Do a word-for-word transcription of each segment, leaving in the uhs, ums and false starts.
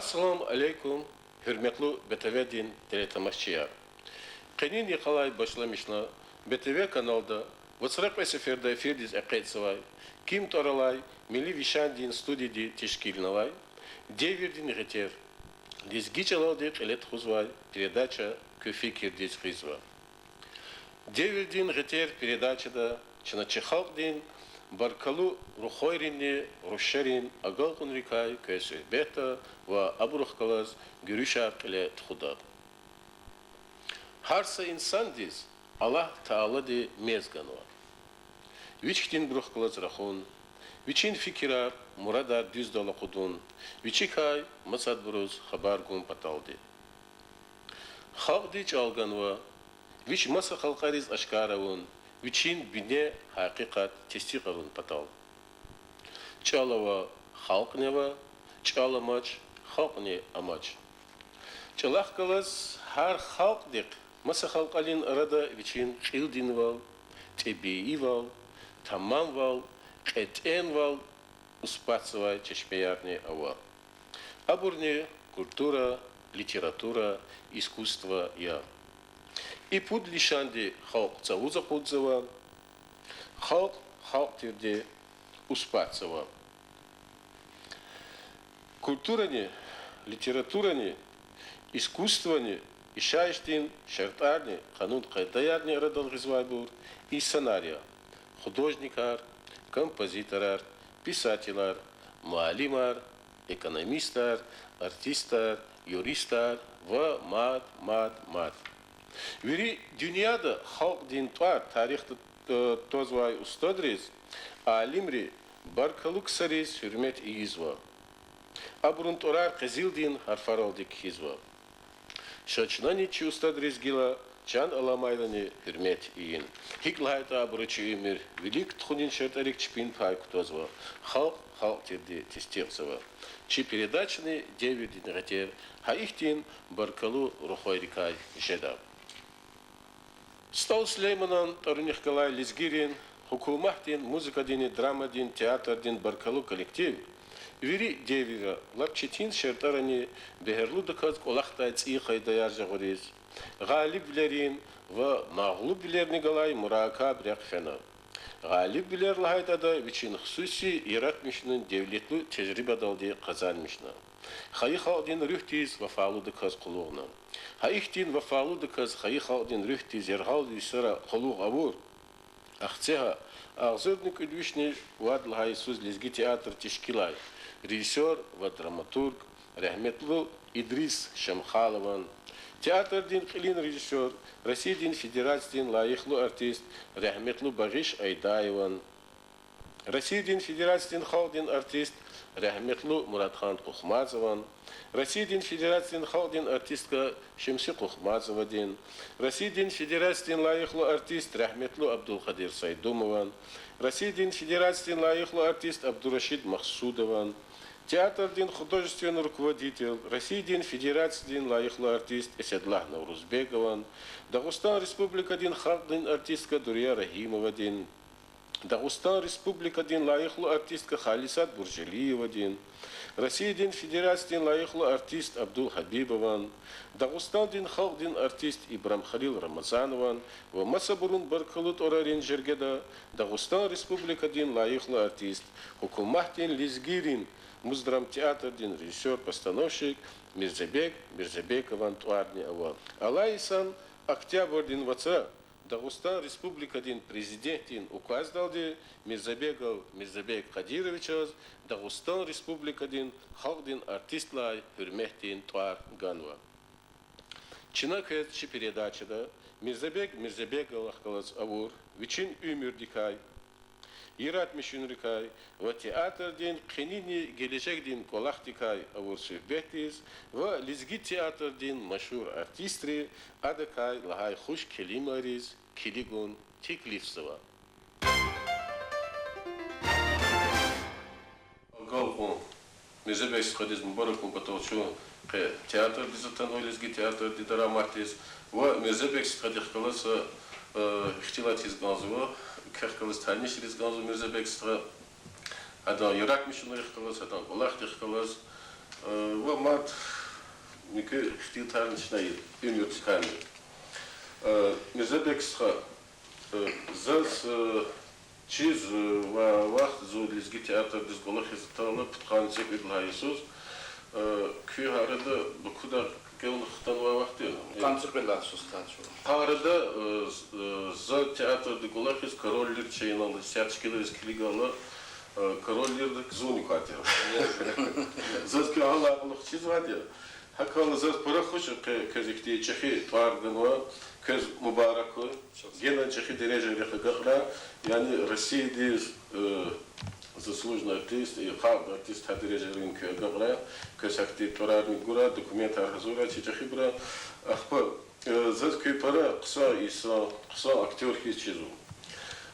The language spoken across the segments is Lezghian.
Ассаламу алейкум, гьуьрметлу Б Т В-дин телетамашачияр! Къенин йикъалай башламишна Б Т В каналда вацра кьве сеферда эфирдиз экъечӀзавай, ким тӀвар алай Милли вишандин студияди тешкилнавай Девирдин гъетер, лезги чӀалалди кьиле тухузвай передача куь фикирдиз гъизва. Девирдин гъетер передачада чна чи халкьдин баркаллу рухвайринни рушарин агалкьунрикай квез суьгьбетда ва абурухъ галаз гуьруьшар кьиле тухуда. Гьар са инсандиз Аллагь Таалади мез ганва. Вич хьтинбурухъ галаз рахун, вичин фикирар, мурадар дуьздал акъудун, вичикай масадбуруз хабар гун паталди. Халкьди чӀал ганва, вич маса халкьариз ашкара авун, вичин бине гьакъикъат тестикьарун патал. ЧӀал ава— халкьни ава, чӀал амач— халкьни амач. ЧӀалахъ галаз гьар халкьдихъ маса халкьарин арада вичин кьилдинвал, тӀебиивал, тамамвал, кьетӀенвал успатзавай чешмеярни ава. Абурни культура, литература, искусство я. И пуд лишанди халкь цавуз акъудзава, халкь халкь тирди успатзава. Культурани, литературани, искусствони ишайишдин шартӀарни, къанун-къайдаярни арадал гъизвайбур инсанар я: художникар, композиторар, писателар, муаллимар, экономистар, артистар, юристар ва мад, мад, мад. Вири дуьньяда халкьдин тӀвар тарихда, э, твазвай устадриз, алимри, баркаллу ксариз гьуьрмет ийизва. Абурун тӀварар къизилдин гьарфаралди кхьизва. Ша чнани чи устадриз гила, чан аламайлани гьуьрмет ийин. ГьикӀ лагьайтӀа абуру чи уьмуьр вилик тухунин шартӀарик чпин пай кутазва, халкь халкь тирди тестикьзава. Чи передачани Девирдин гъетер гьа ихьтин баркаллу рухвайрикай жеда. СтӀал Сулейманан тӀварунихъ галай лезгийрин гьукуматдин музыкадинни драмадин театрдин баркаллу коллектив вири девирра лап четин шартӀарани бегьерлудаказ кӀвалахдай цӀийи къайдаяр жагъуриз, гъалибвилерин ва магълубвилерни галай муракаб рехъ фена. Гъалибвилер лагьайтӀа, ада вичин хсуси яратмишунин девлетлу тежрибадалди къазанмишна. Хайи халкьдин руьгьдиз вафалудаказ къуллугъна. Гьа ихьтин вафалудаказ хайи халкьдин руьгьдиз яргъал йисара къуллугъ авур, Ахцегьа агъзурни кӀуьд вишни вад лагьай йисуз лезги театр тешкилай режиссёр ва драматург рагьметлу Идрис Шамхалован, театрдин кьилин режиссёр, Россиядин Федерациядин лайихлу артист рагьметлу Багъиш Айдаеван, Россиядин Федерациядин халкьдин артист рагьметлу Мурадхан Къухмазован, Россиядин Федерациядин халкьдин артистка Шемси Къухмазовадин, Россиядин Федерациядин лайихлу артист рагьметлу Абдулкъадир Сайдумован, Россиядин Федерациядин лайихлу артист Абдурашид Махсудован, театрдин художественный руководитель, Россиядин Федерациядин лайихлу артист Эседлагь Наврузбегован, Дагъустан Республикадин халкьдин артистка Дурия Рагьимовадин, Дагъустан Республикадин лайихлу артистка Халисат Буржалиевадин, Россиядин Федерациядин лайихлу артист Абдул Хабибован, Дагъустандин халкьдин артист Ибрагьим Халил Рамазанован ва масабурун баркаллу тӀварарин жергеда Дагъустан Республикадин лайихлу артист, гьукуматдин лезгийрин муздрамтеатрдин режиссёр-постановщик Мирзабег Мирзабегован тӀварни ава. Алай йисан октябрдин вацра Дагъустан Республикадин Президентдин указдалди Мирзабегов Мирзабег Къадировичаз Дагъустан Республикадин халкьдин артист лагьай гьуьрметдин тӀвар ганва. Чна квез чи передачада Мирзабег Мирзабеговахъ галаз авур вичин уьмуьрдикай, яратмишунрикай ва театрдин къенини гележегдин кӀвалахдикай авур суьгьбетдиз ва лезги театрдин машгьур артистри адакай лагьай хуш келимайриз килигун теклифзава. Агалкьун Мирзабег стхадиз мубаракун патал чун къе театрдиз атанва, лезги театр Дидараматдиз, ва Мирзабег стхадихъ галаз, э, ихтилатиз кӀанзава, квехъ галаз танишариз кӀанзава Мирзабег стха, адан яратмишунрихъ галаз, адан кӀвалахдихъ галаз. Ва мад муькуь ихтилатарни чна уьмуьрдикайни. Мирзабек стха, заз чиз, ва вахт зун лезги театрдиз кӀвалахиз атайла пудкъанни цӀикьвед лагьай йисуз, куь арада Бакуда кӀелна хтанвай вахт я? Пудкъанни цӀикьвед лагьай йисуз тад чун. Къарада, за театрда кӀвалахиз Король Лир чейинал исятда тешкилариз килигайла, Король Лирдик зунни квай тир. Заз куьн гьа алакьлух чизвайди я. ГьакӀ хьайила заз пара хуш я, квез ихьтин чӀехи тӀвар ганва, квез мубарак хьуй. Генани чӀехи дережайрихъ агакьрай, яни Россиядиз заслуженный артист, халкьдин артист гьа дережайрин куьн агакьрай, квез гьахьтин тӀварарни гурай, документар гьазурай, чи чӀехибуру. Ахпа заз куьн пара хъсан инсан, хъсан актёр хьиз чизва.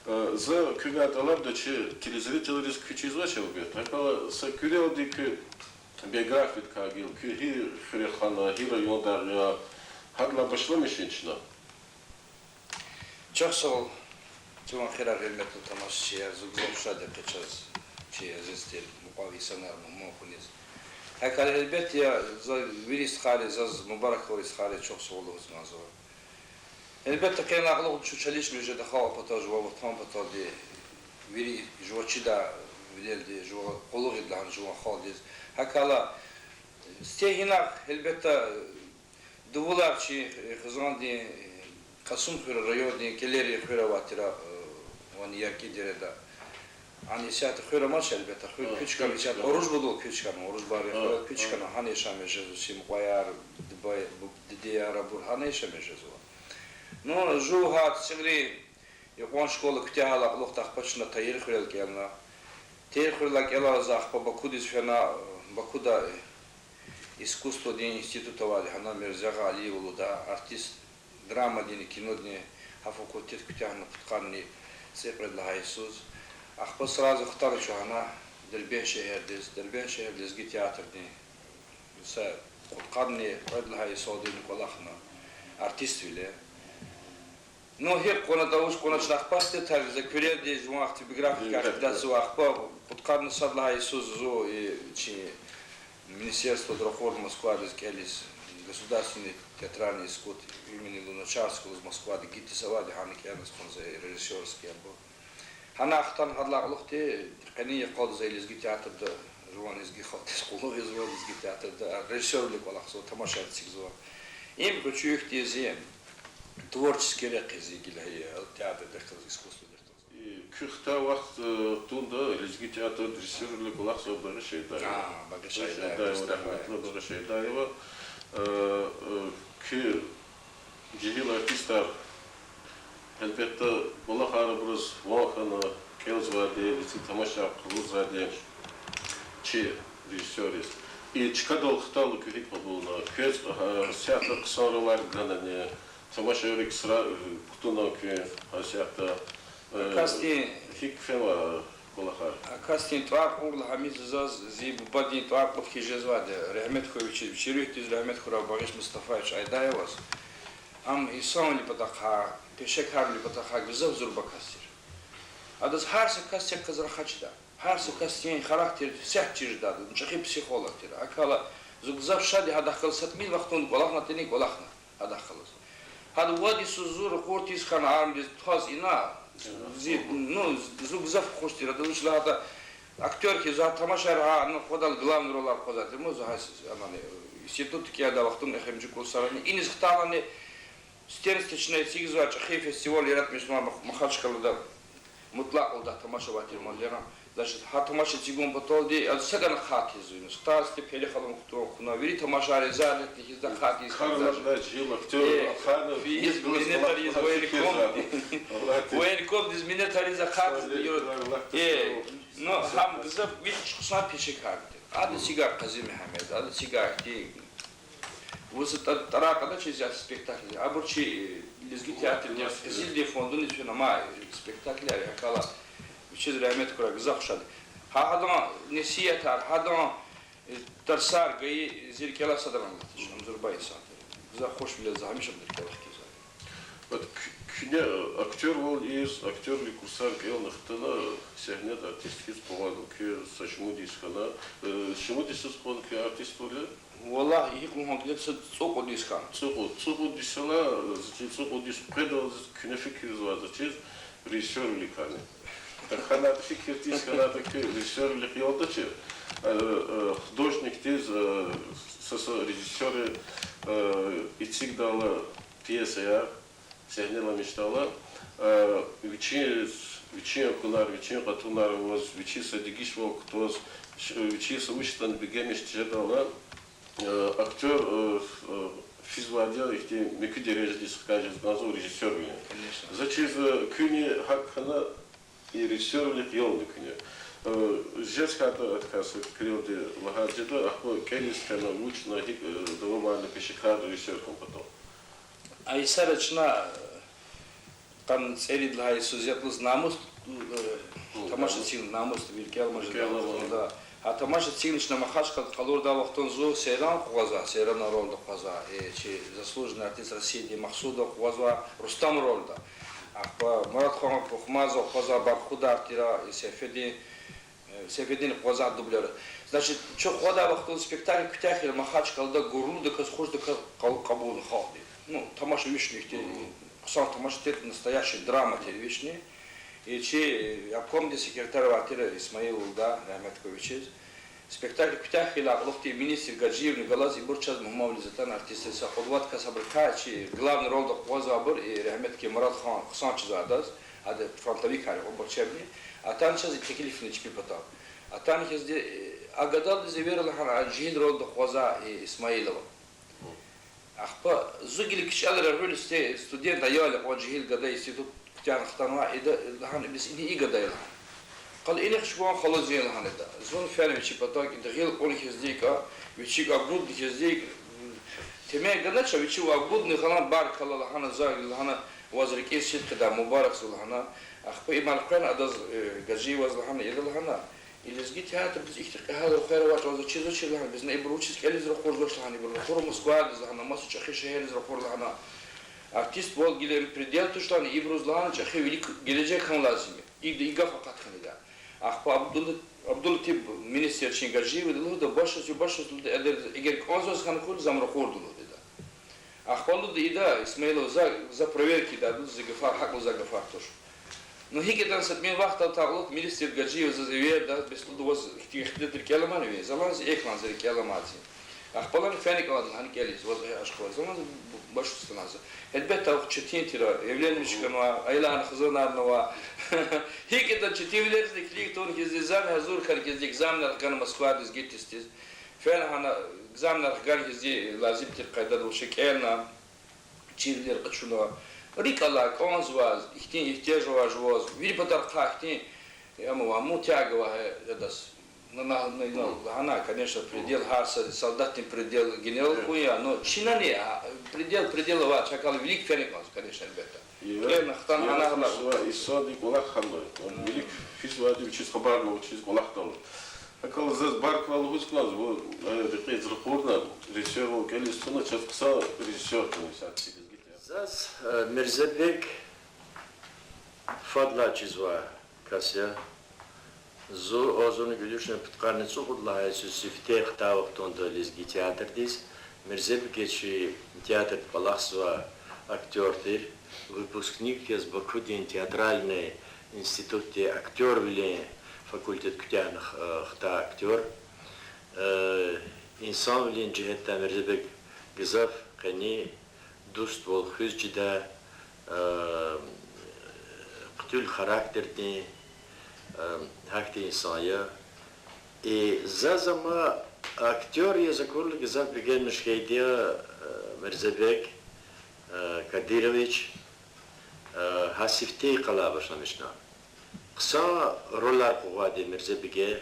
За куьгай тӀалабда, чи телезрительриз куьн чизвач, гьелбетда. ГьакӀ хьайила са куьрелди куь биографиядикай гила, куьн гьи хуьре хана, гьи райондай я, гьадалай башламишин чна. Чухсагъул, жуван хийирар, гьуьрметлу тамашачияр, зун гзаф шад я къе чаз, чи азиз тир мукьвал инсанар мугьман хьуниз. ГьакӀ хьайила, гьелбетда, я за вири стхайри, заз мубарак авур стхайри чухсагъул лугьуз кӀанзава. Гьелбетда, къе алакьлух чун чалишмиш жеда халкь патал, жуван ватан паталди, вири жува чидай вилелди, жува къуллугъ ийида лагьана жуван халкьдиз. ГьакӀ хьайила, сифте гьинихъ, гьелбетда, дувулар чи хизандин, Кьасумхуьр райондин КӀелерин хуьр авай тир, вани яркӀи дереда. Гьана исятда хуьр амач, гьелбетда, хуьр куьч хьана, исятда Уружбадал куьч хьана, Уружбарин хуьрел куьч хьана, гьана яшамиш жезва чи мукьваяр, дидеяр, абур гьана яшамиш жезва. Ну, жув гьа ЦӀигърин юкьван школа куьтягьайла кьулухъ ахпа чна Тагьирхуьрел кӀелна. Тагьирхуьрелай кӀелайла за ахпа Бакудиз фена, Бакуда искусстводин институт авайди, гьана Мирзагъа Алиева лугьудай, артист, драмадинни кинодинни гьа факультет куьтягьна пудкъанни цӀикьвед лагьай йисуз. Ахпа сразу хтана чун гьана Дербент шегьердиз, Дербент шегьерда лезги театрдин са кьудкъанни кьвед лагьай йисалди кӀвалахна артиствиле. Ну, гьикьван тӀа, вуч кьуна чна, ахпа сифте тарих, за куьрелди жуван автобиография кардазва, ахпа кьудкъанни сад лагьай йисуз зун и чи министерствода ракъурна Москвадиз кӀелиз, Государственный театральный институт имени Луначарского лугьуз Москвада гидиз авайди, гьана кӀелна хтун за режиссёрский абур. Гьана хтана гьадалай кьулухъди къенин йикъалди за лезги театрда, жуван лезги халкьдиз къуллугъзава, лезги театрда режиссёрвиле кӀвалахзава, тамашар эцигзава. Им къе чуьхьтин зи творческий рехъ я зи гила гьа театрдихъ галаз, искусстводихъ галаз. Куь хтай вахт тунда лезги театрда режиссёрвиле кӀвалахзавай Багъишайдаева. А, Багъишайдаева, рагьметлу Багъишайдаева. Куь жегьил артистар, гьелбетда, кӀвалахар абуруз ван хьана, кӀелзавайди, лезги тамашар къалурзавайди чи режиссёрриз. И чкадал хтайла куьн гьикӀ кьабулна? Квез гьасятда хъсан ролар ганани, тамашайрик сра кутуна куьн гьасятда? Касдин, гьикӀ фенва кӀвалахар? Касдин тӀвар кьурла гьамиша заз зи бубадин тӀвар кьуд хьиз жезвайди, рагьмет хьуй вичиз, вичи руьгьдиз рагьмет хьурай, Багъиш Мустафаевич Айдаеваз. Ам инсанвилин патахъай, пешекарвилин патахъай гзаф зурба кас тир. Адаз гьар са касдихъ галаз рахаз чида. Гьар са касдин характер сят чир жеда, чӀехи психолог тир. ГьакӀ хьайила, зун гзаф шад я гьадахъ галаз, са тӀимил вахтунда кӀвалахна, тӀинин кӀвалахна гьадахъ галаз. Гьада вад йисуз зун ракъур тийиз хьана армиядиз, тваз ина, зи, ну, зун гзаф хуш тир, ада вуч лагьайтӀа, актёр хьиз, за тамашайра гьа, ну, хъвадал главный ролар хъвазвай тир, муз гьа, институтда кӀелдай вахтунда эхиримжи курсарани, иниз хтайлани, сифтени-сифте чна эцигзавай чӀехи фестиваль яратмишзавай Мах-, Махачкъалада, мутлакъ лугьудай тамаша авай тир Маллера. Значит, гьа тамаша эцигун паталди, ада сагана хъа тийиз зун иниз. Хтайла сифте Пеле халун кутун хъувуна, вири тамашайри за летни хьизда хъа тийиз хьана, значит. Жил актёр, физ минетар ийиз военком. Военкомдиз минетар ийиз хъа тийиз. Ну, гьам гзаф вич хъсан пешекар тир. Ада эцигай Къази Мегьамед, ада эцигай ихьтин Вуз тӀа-, тӀаракӀ ада чи зият спектакль. Абур чи, э, лезги театрдин, Къизилдин фондуниз фена ма, э, спектакль я, гьакӀ хьайила вичиз рагьмет хьурай, гзаф шад я. Гьа, гьадан несигьатар, гьадан, э, тарсар гайи зи рикӀелай садрани алатач, ам зурба инсан тир. Гзаф хушвилелди за гьамиша ада рикӀел хкизва. Вот к-, Куьне, э, актёрвал ийиз, актёрвилин курсар кӀелна хтана, сегьнеда артист хьиз къугъвазва. Куьн са шумуд йис хьана, э, шумуд йисуз кьван куьн артист я? Валлагь, гьикӀ лугьун, где-то са цӀукьуд йис хьана. ЦӀукьуд, цӀукьуд йис хьана, заз чи цӀукьуд йис къведалди куьне фикирзавай заз чиз режиссёрвиликайни. ТахьанатӀа фикир тийиз хьанатӀа куьн режиссёрвилихъ ялдач, э, э, художникдиз, э, са-са режиссёрри, э, эцигдайла пьесаяр, сегьнеламишдайла, э, вичин, вичин акунар, вичин къатунар аваз, вичи са дегишвал кутаз, ш-, вичи са вуч ятӀани бегенмиш тежедайла, э, актёр, э, э, физвайди я ихьтин муькуь дережадиз хкажиз кӀанзава режиссёрвилин. Конечно. Заз чиз, э, куьнни гьакӀ хьана, и режиссёрвилихъ ялда куьне. Э, жез хьайитӀа, гьаткай са пикридалди лагьайди жеда, ахпа кӀелиз хьана, вучна, гьикӀ, э, давамарна пешекар режиссёр хьун патал. А йисара чна, э, къанни цӀерид лагьай сюжетлуз намус, э, тамаша эцигна, намус, вири рикӀел амаз жеда. Гьа тамаша эцигна чна Махачкъалада къалурдай вахтунда зун Сейран къугъвазва, Сейран рольда къугъвазва, э, чи заслуженный артист России Махсудов къугъвазва Рустам рольда. Ахпа Мурадхан Кьухмазов къугъвазва Баркъудар тир, э, Сейфедин, э, Сейфедин къугъвазва дублёр. Значит, чун къугъвадай вахтунда спектакль куьтягь хьайила Махачкъалада гурлудаказ, хушдаказ къал-, кьабулна халкьди. Ну, тамаша вишни ихьтин, хъсан тамаша тир, настоящий драма тир вишни. И чи, э, обкомдин секретарь авай тир Исмаиловда, рагьметдиз къвезвай вичиз. Спектакль куьтягь хьайила, кьулухъди министр Гаджиевни галаз ибур чаз мугьманвилиз атана артистар са кьуд-вад кас, абурукай чи главный рольда къугъвазвайбур, и рагьметдиз Мурадхан хъсан чизвай адаз, ада фронтовикар я, абур чебни, атана чаз и теклифни чпин патал. Атана хьизди, э, а гададиз эвер лагьана, а жегьил рольда къугъвазвай, э, Исмаилова. Ахпа зун гила кичӀела регъуьла сифте студент аял я, кьван жегьил гада институт куьтягьна хтанвай, ида лагьана, бес ина и гада я лагьана. Къал инихъ чӀугун халузин лагьана ида. Зун фена вичи патав, ида гъил кьуна хьиздик, вичик агудна хьиздик, темен ганач, вичи агудна хьана, баркалла лагьана, за лагьана, ваз рикӀин сидкьидай мубаракзава лагьана. Ахпа им элкъвена адаз, э, Гаджиеваз лагьана, ида лагьана, и лезги театрдиз ихьтин кьегьал рухваяр авач, ваз чизвачир лагьана, безна ибур вучиз кӀелиз ракъурзавач лагьана, ибур ракъур Москвадиз лагьана, маса чӀехи шегьерриз ракъур лагьана. Артист вал гила предел туш лагьана, ибуруз лагьана чӀехи вилик гележег хьун лазим я. Ида и гаф акъат хьана ида. Ахпа Абдул-, Абдуллатип министр чи Гаджиеваз лугьуда, башзава, башзава лугьуда, эгер, эгер кӀанзаваз хьана хьуй, за ам ракъурда лугьуда ида. Ахпа лугьуда ида, Исмаилов, за, за проверка ийида лугьуда, за гафар гьакӀ лугьуда, за гафар туш. Ну, гьикӀ ятӀани са тӀимил вахт алатайла, министр Гаджиев заз эверда, бес лугьуда, ваз ихьтин ихтилат рикӀел амани ви, за лагьана, зи эхь лагьана, за рикӀел амай зи. Ахпа лагьана, фена кӀанда лагьана кӀелиз, ваз эхь ашкъур, за лагьана, бу-, башуз лагьана за. Гьелбетда, а четин тир, эвленмиш хьанва, аяларни хизанарни ава. ГьикӀ ятӀани четинвилеризни килиг тавун хьиз, зани гьазур хьана хьиз, экзаменар хгана Москвадиз, ГИТИС-диз. Фена гьана, экзаменар хгана хьиз, лазим тир къайдада вуч кӀелна, чирвилер къачуна. РикӀ алай, кӀанзавай, ихьтин игьтияж авай жуваз, вири патарихъай ихьтин, амма ва мун тяга авай гьа-, гьадаз. На, на, на, на, лагьана, конечно, предел, гьар са солдатдин предел генерал хьун я, но чинани, а, предел, предел авач, гьакӀ хьайила вилик фена кӀанзава, конечно, гьелбетда. КӀелна хтана, ана гьана. Инсандин кӀвалах хьанва, вилик физвайди вичиз хабар авуна, вичиз кӀвалахдал. ГьакӀ хьайила заз баркалла лугьуз кӀанзава, э, рекьиз ракъурна, режиссёрвал кӀелиз туна, чаз хъсан режиссёр туна, исятда чи лезги театр. Заз, э, Мирзебег фадлай чизвай кас я. Зун, зун гуьзуьчна пудкъанни цӀукьуд лагьай йисуз сифте хтай вахтунда лезги театрдиз, Мирзебег чи театрда кӀвалахзавай актёр тир, выпускник яз Бакудин театральный институтдин актёрвилин факультет куьтягьна х-, хтай актёр. Э, инсанвилин жигьетдай Мирзебег гзаф къени, дуствал хуьз чидай, э, хъуьтуьл характердин, э, гьахьтин инсан я. И заз ама актёр яз акурла гзаф бегенмиш хьайиди я, э, Мирзебег, э, Кадырович, э, гьа сифте йикъалай башламишна. Хъсан ролар къугъвайди Мирзебеге,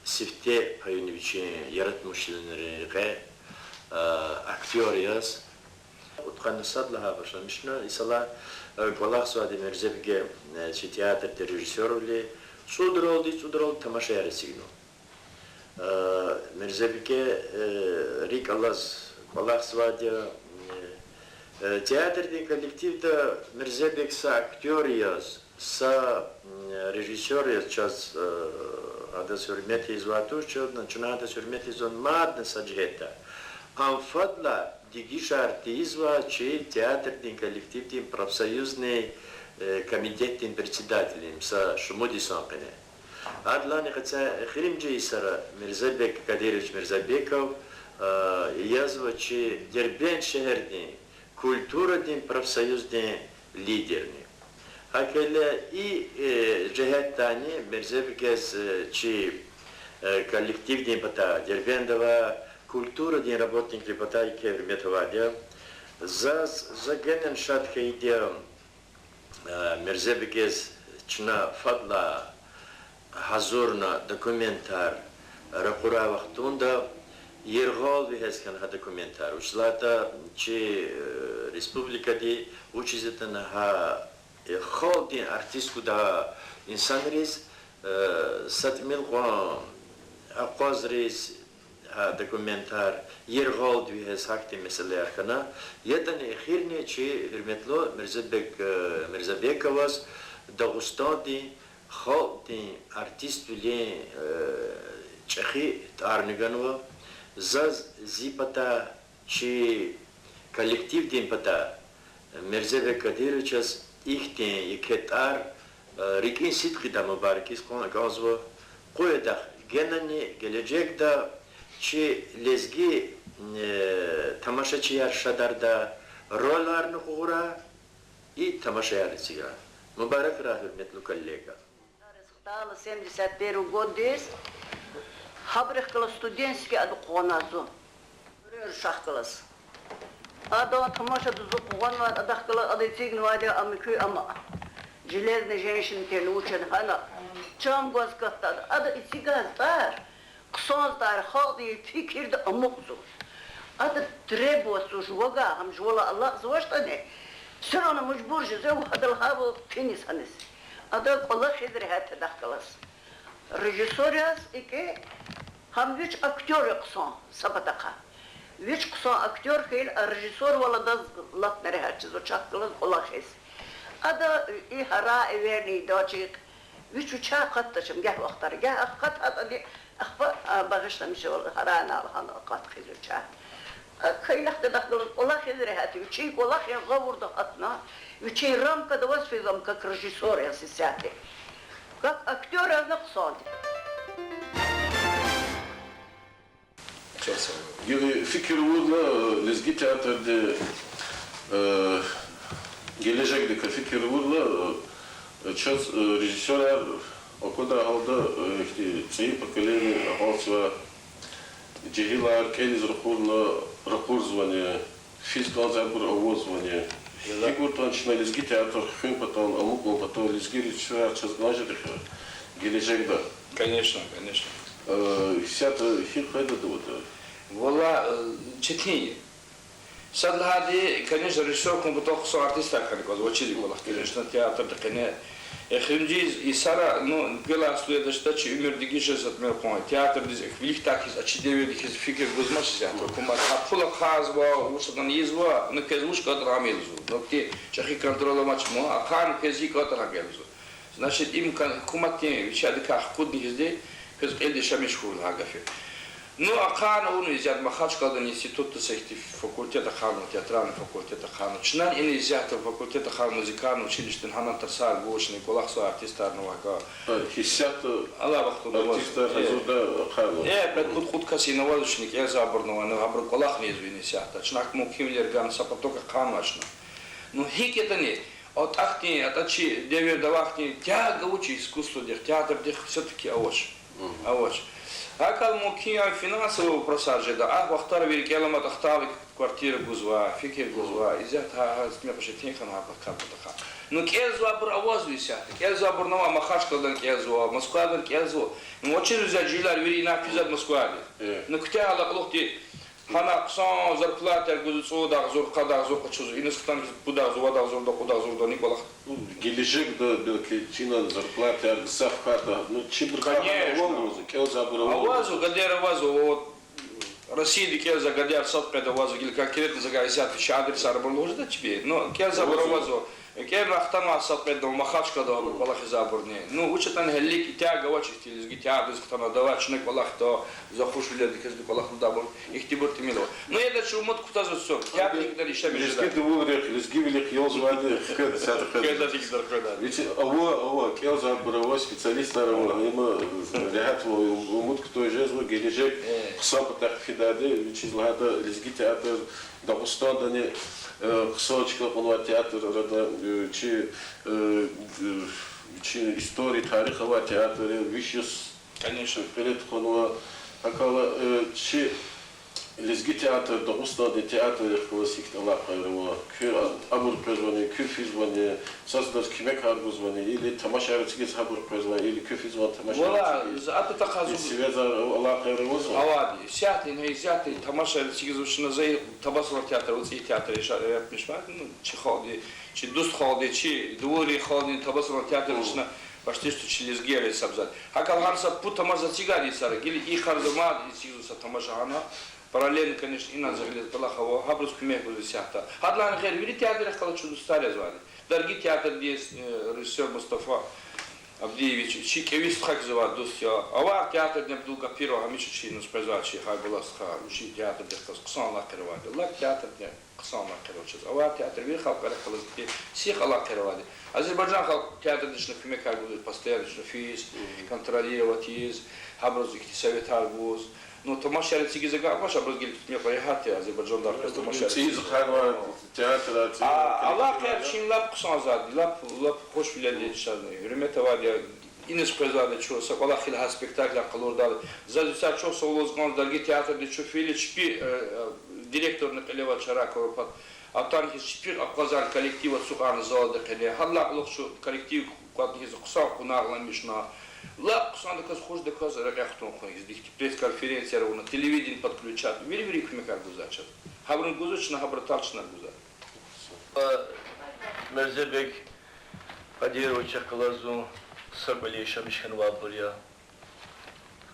сифте паюни вичин яратмишунрин рекье, э, актёр яз. Кьудкъанни сад лагьай башламишна, исалай, э, кӀвалахзавайди Мирзебеге, э, чи театрдин режиссёрвиле, цӀудралди, цӀудралди тамашаяр эцигна. Э, Мирзебеге, э, рикӀ алаз кӀвалахзавайди я, э, Э, театрдин коллективда Мирзебек са актёр яз, са, м, режиссёр яз чаз, э, адаз гьуьрмет ийизвай туш, чна, чна адаз гьуьрмет ийизва мадни са жигьетдай. Ам фадлай дегишар тийизвай чи театрдин коллективдин профсоюзный, э, комитетдин председателин са шумуд йисан къене. Адалайни къецяй эхиримжи йисара Мирзебек Кадырович Мирзебеков, э, язва чи Дербент шегьердин культурадин профсоюздин лидерни. ГьакӀ хьайила и, э, жигьетдайни Мирзебеказ, э, чи, э, коллективдин патай, Дербентда авай культурадин работникрин патай еке гьуьрмет авайди я. Заз, за генани шад хьайиди я, э, Мирзебеказ чна фадлай гьазурна документар ракъурай вахтунда, яргъал вегьез хьана гьа документар. Вучиз лагьайтӀа чи, э, республикади вучиз ятӀани гьа, э, халкьдин артист гудай инсанриз, э, са тӀимил кьван акъвазриз гьа документар яргъалди вегьез гьахьтин месэлаяр хьана. ЯтӀани эхирни чи гьуьрметлу Мирзебек, э, Мирзебековаз Дагъустандин халкьдин артиствилин, э, чӀехи тӀварни ганва. Заз зи патай, чи коллективдин патай Мирзебек Кадыровичаз ихьтин еке тӀвар, э, рикӀин сидкьидай мубаракиз кьван кӀанзава. Къуй адахъ генани гележегда чи лезги, э, тамашачияр шадарда, роларни къугъурай, и тамашаярни эцигай. Мубаракрай, гьуьрметлу коллега. Хтала семьдесят первый годдиз гьабурухъ галаз студентский ада къугъвазвай зун. Рушахъ галаз. Ада тамашада зун къугъванвай, адахъ галаз ада эцигнавайди я а муькуь ама. Железная женщина тир вуч я гьана. Чан гваз катда ада. Ада эцигай тӀвар, хъсан тӀвар халкьдин фикирда амукьзавач. Ада требовать ийизвач вавай, гьам жувалай алакьзавачтӀани, всё равно мажбур жезва гьадал гьавал кхьиниз гьаниз. Ада кӀвалахиз регьят я адахъ галаз. Режиссёр яз икӀ, гьам вич актёр я хъсан са патахъай. Вич хъсан актёр хьайила, а режиссёрвал адаз лап регьят жезва чахъ галаз кӀвалахиз. Ада и гьарай эверни ийидачир, вич вичи акъатдач ам гагь вахтара, гагь акъатайтӀани, ахпа, а, багъишламишвал гьарайнал гьана акъат хьиз вичи. А, кайнахъ адахъ галаз кӀвалахиз регьят я, вичин кӀвалах я гъавурда гьатна, вичин рамкада аваз физвай ам как режиссёр яз исятда. Как актёр язни хъсанди. Гила фикир авурла, лезги театрди, э, гележегдикай фикир авурла, э, чаз, э, режиссёрар аквадай гьалда, э, ихьтин цӀийи поколение акьалтзавай жегьилар кӀелиз ракъурла, ракъурзавани, физ кӀанзавайбур авазвани? ГьикӀ кьуртӀани чна лезги театр хуьн патал, амукьун патал лезги режиссёрар чаз кӀан жеда хьи гележегда. Конечно, конечно. Э, исятда гьикӀ къайдада аватӀа? Валлагь, э, четин я. Сад лагьайди, конечно, режиссёр хьун патал хъсан артистар хьана кӀанзава, вичиз кӀвалах, конечно, театрдин къене. Эхиримжиз йисара, ну, гелай студентдиз чи уьмуьр дегиш жез, затмер хъувун, театрдиз виликдай хьиз, а чи девирдихъ хьиз фикир гузмач исятда гьукумат. Гьа пул ахъайзава, вуч атана ийизва, ну, квез вуч кӀантӀара ам я лугьузва. Ну, ихьтин чӀехи контроль амач ман, ахъайна квез гьикӀ кӀантӀара ам я лугьузва. Значит, им кан-, гьукуматдин вичи адакай хкудна хьизди, квез кьилди яшамиш хьурла гьа гаф я. Ну, ахъайна авуна исятда Махачкъаладани институтда са ихьтин факультет ахъайна, театральный факультет ахъайна. Чнани ина исятда факультет ахъайна, музыкальный училищедани, гьанани тарсар гуз чна, кӀвалахзавай артистарни авай гьа. Гьа, исятда алай вахтунда аваз. Артистар гьазурдай ахъайна. Э, пуд-, пуд-кьуд кас ина аваз чна, кӀелзавайбурни авай, ну, гьабуру кӀвалахни ийизва ина исятда. Чна гьакӀ мумкинвилер гана, са поток ахъайна чна. Ну, гьикӀ ятӀани, атӀа хьтин, атӀа чи девирда авай хьтин тяга вуч я искусстводихъ, театрдихъ все-таки авач. Авач. ГьакӀ хьайила мумкин я финансовый вопросар жеда. Ахпа вахтара вири кӀел аматӀа, ахтарла квартира гузва, фикир гузва, исятда гьа, гьа затмер къачу тин хьана гьа кар патахъай. Ну, кӀелзавайбур авазва исятда. КӀелзавайбурни ава, Махачкъаладани кӀелзава, Москвадани кӀелзава. Ну, вучиз визе жегьилар вири ина физвайди Москвади? Ну, куьтягьайла кьулухъди гьана хъсан зарплатаяр гузва, цӀуд агъзур, къад агъзур къачузва, иниз хтанвайди пуд агъзур, вад агъзурда, кьуд агъзурдани кӀвалах. Ну, гележегда белки чна зарплатаяр гзаф хьайитӀа, ну, чибур гьа авал лугьузва, кӀелзавайбур авал лугьузва. Конечно. Авазва, гадаяр авазва, вот. Россияда кӀелзавай гадаяр сад къведа авазва, гила конкретно за гайи исятда чи адресар абур лугьуз жеда чпи. Ну, кӀелзавайбур авазва. КӀелна, хтанва сад къведа, Махачкъаладани абур, кӀвалахиз абурни. Ну, вуч ятӀани гьелелиг итяг авач ихьтин лезги театрдиз хтана, давай чна кӀвалах хтайин, за хушвилелди квез кӀвалах лугьудайбур, ихьтинбур тӀимил ава. Ну, яда чи умуд кутазва сад, театр гьикӀ ятӀани ишлемиш жеда. Лезги дувулрихъ, лезгивилихъ ялзавайди хкведа, сад хкведа. Хкведа, дигдер хкведа. Вичи ава, ава, кӀелзавайбур ава, специалистар ава, има регьятвал умуд кутаз жезва, гележег хъсан патахъ фидайди, вучиз лагьайтӀа лезги театр Дагъустандани, э, хъсан чка кьунвай театр арада, э, чи, э, э, чи история, тарих авай театр я, виш йис Конечно. Вперед тухванва. ГьакӀ хьайила, э, чи лезги театр Дагъустандин театррихъ галаз гьихьтин алакъаяр ава? Куь а-, абур къвезвани, куьн физвани, сад-садаз куьмекар гузвани, или тамашайриз эцигиз гьабур къвезвани, или куьн физвани тамашайриз эцигиз? Валлагь, за ата такьазу- И сивезар алакъаяр авазвани? Авайди. Исятда, гьа исятда тамашайриз эцигиз вуч лагьана за Табасаран театр, вацӀи театр иша-, яратмишвай, ну, чи халкьди, чи дуст халкьди, чи дувулрин халкьдин Табасаран театрдиз чна почти что чи лезгияр гьисабзава. ГьакӀ хьайила гьар са пуд тамаша заз эцигайди йисара, гила и къарзамад эцигзава са тамаша гьана. Параллельно, конечно, инал за гъиле кӀвалах ава, гьабуруз куьмек гуз исятда. Гьадалайни гъейри вири театррихъ галаз чун дустар язвайди. Дарги театрдиз, э, режиссёр Мустафа Абдиевич, чи кӀеви стха хьиз авай дуст я. Авар театрдин Абдулгапиров, гьамиша чи инал къвезвай чи Хайбулат стха, вичин театрдихъ галаз хъсан алакъаяр авайди. Лап театрдин хъсан алакъаяр ава чаз. Авар театр вири халкьарихъ галаз сих алакъаяр авайди. Азербайжан халкь театрдиз чна куьмекар гуз, постоянно чна физ, контролировать ийиз, гьабуруз ихьтин советар гуз. Ну, тамашайриз эцигиз агакьнач, абуруз гила куьмек регьят я, Азербайжандай къвез тамашайриз эцигиз. ЦӀийиз хьанвай театр, алакъаяр вичин лап хъсанзавайди, лап, лап хушвилелди чаз гьуьрмет авайди я. Иниз къвезвайди чун, са кӀвалах хьайила гьа спектаклар къалурдайла. Заз исятда чухсагъул лугьуз кӀанзава, Дарги театрдиз чун фейила чпи, э, э, директорни кьиле авай чара квай патал. Атана хьиз чпи акъвазарна коллектив ацукьарна залдин къене. Гьадалай кьулухъ чун коллектив кӀватӀна хьиз хъсан къунагъламишна. Лап хъсандаказ, хушдаказ рекье хтун хьун хьиз, ихьтин пресс-конференцияр авуна, телевидение подключать, вири-вири куьмекар гузвай чаз. Гьабуру гузвач чна, гьабуру атач чна гузвай. Мерзебег Къадировичахъ галаз зун са кӀвале яшамиш хьанвайбур я.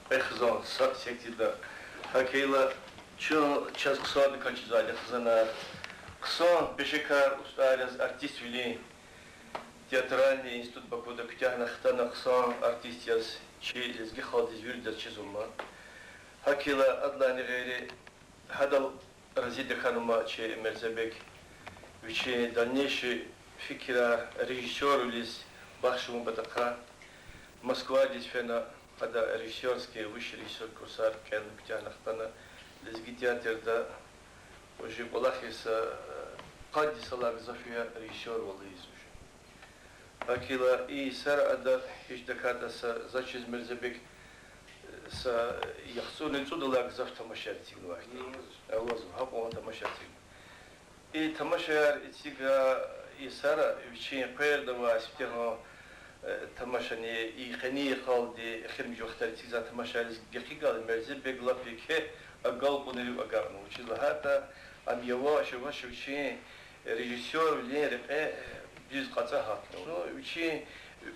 Кьве хизан са сектида. ГьакӀ хьайила чун, чаз хъсандаказ чизвайди хизанар. Хъсан пешекар, устӀар яз артиствилин театральный институт Бакуда куьтягьна хтана, хъсан артист яз чи лезги халкьдиз виридаз чизвай ман. ГьакӀ хьайила адалайни гъейри гьадал рази тахьанмай чи Мерзебег вичин дальнейший фикирар режиссёрвилиз бахшун патахъай Москвадиз фена, ада режиссёрский, высший режиссёр курсар кӀелна куьтягьна хтана, лезги театрда уже кӀвалахиз са, э, къад йисалай гзаф я режиссёрвал ийиз уже. ГьакӀ хьайила и йисара ада гьич тахьайтӀа са, заз чиз, Мерзебег, э, са яхцӀурни цӀудалай гзаф тамашаяр эцигнавай хьтин. Авазва, гьакьван тамашаяр эцигна. И тамашаяр эцигай йисара вичин къвердавай сифтегьан, э, тамашани, и къенин йикъалди эхиримжи вахтара эцигзавай тамашайриз гекъигайла, Мерзебег лап еке агалкьунрив агакьнава. Вучиз лагьайтӀа ам яваш-яваш вичин режиссёрвилин рекье дуьз кьацӀай гьатнава. Ну, вичин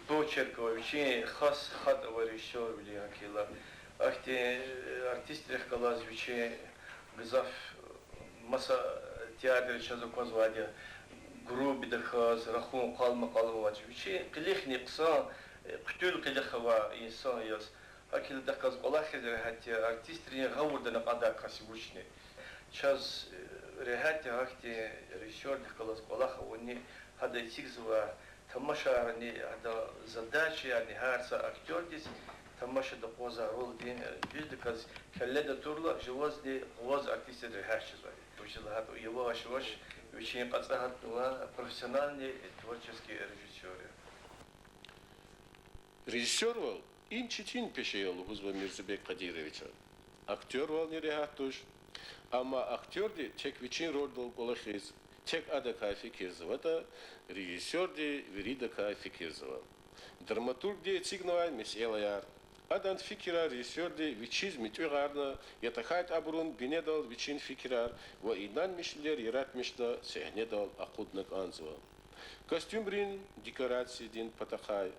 почерк авай, вичин хас хатӀ авай режиссёрвилин, гьакӀ хьайила ахьтин, э, артистрихъ галаз вичин гзаф маса театрда чаз аквазвайди я, грубидаказ, рахун къалмакъалмач. Вичин къилихни хъсан, э, хъуьтуьл къилих авай инсан яз. ГьакӀ хьайила адахъ галаз кӀвалахиз регьят я, артистрин гъавурда накьандай кас вучни. Чаз, э, регьят я гьахьтин режиссёрдихъ галаз кӀвалах авуни, гьада эцигзавай тамашайрини, гьадан задачаярни, гьар са актёрдиз тамашада акъвазай ролдин, э, дуьздаказ келледа турла, жувазни къваз артистдиз регьят жезвайди. Вучиз лагьайтӀа яваш-яваш вичин кьацӀай гьатнава профессиональный творческий режиссёр я. Режиссёрвал им четин пеше я лугьузва Мирзабек Къадировича. Актёрвални регьят туш. Амма актёрди тек вичин рольдал кӀвалахиз, тек адакай фикирзаватӀа, режиссёрди виридакай фикирзава. Драматургди эцигнавай месэлаяр, адан фикирар режиссёрди вичиз муьтӀуьгъарна, я тахьайтӀа абурун бинедал вичин фикирар ва инанмишвилер яратмишда сегьнедал акъудна кӀанзава. Костюмрин, декорациядин патахъай,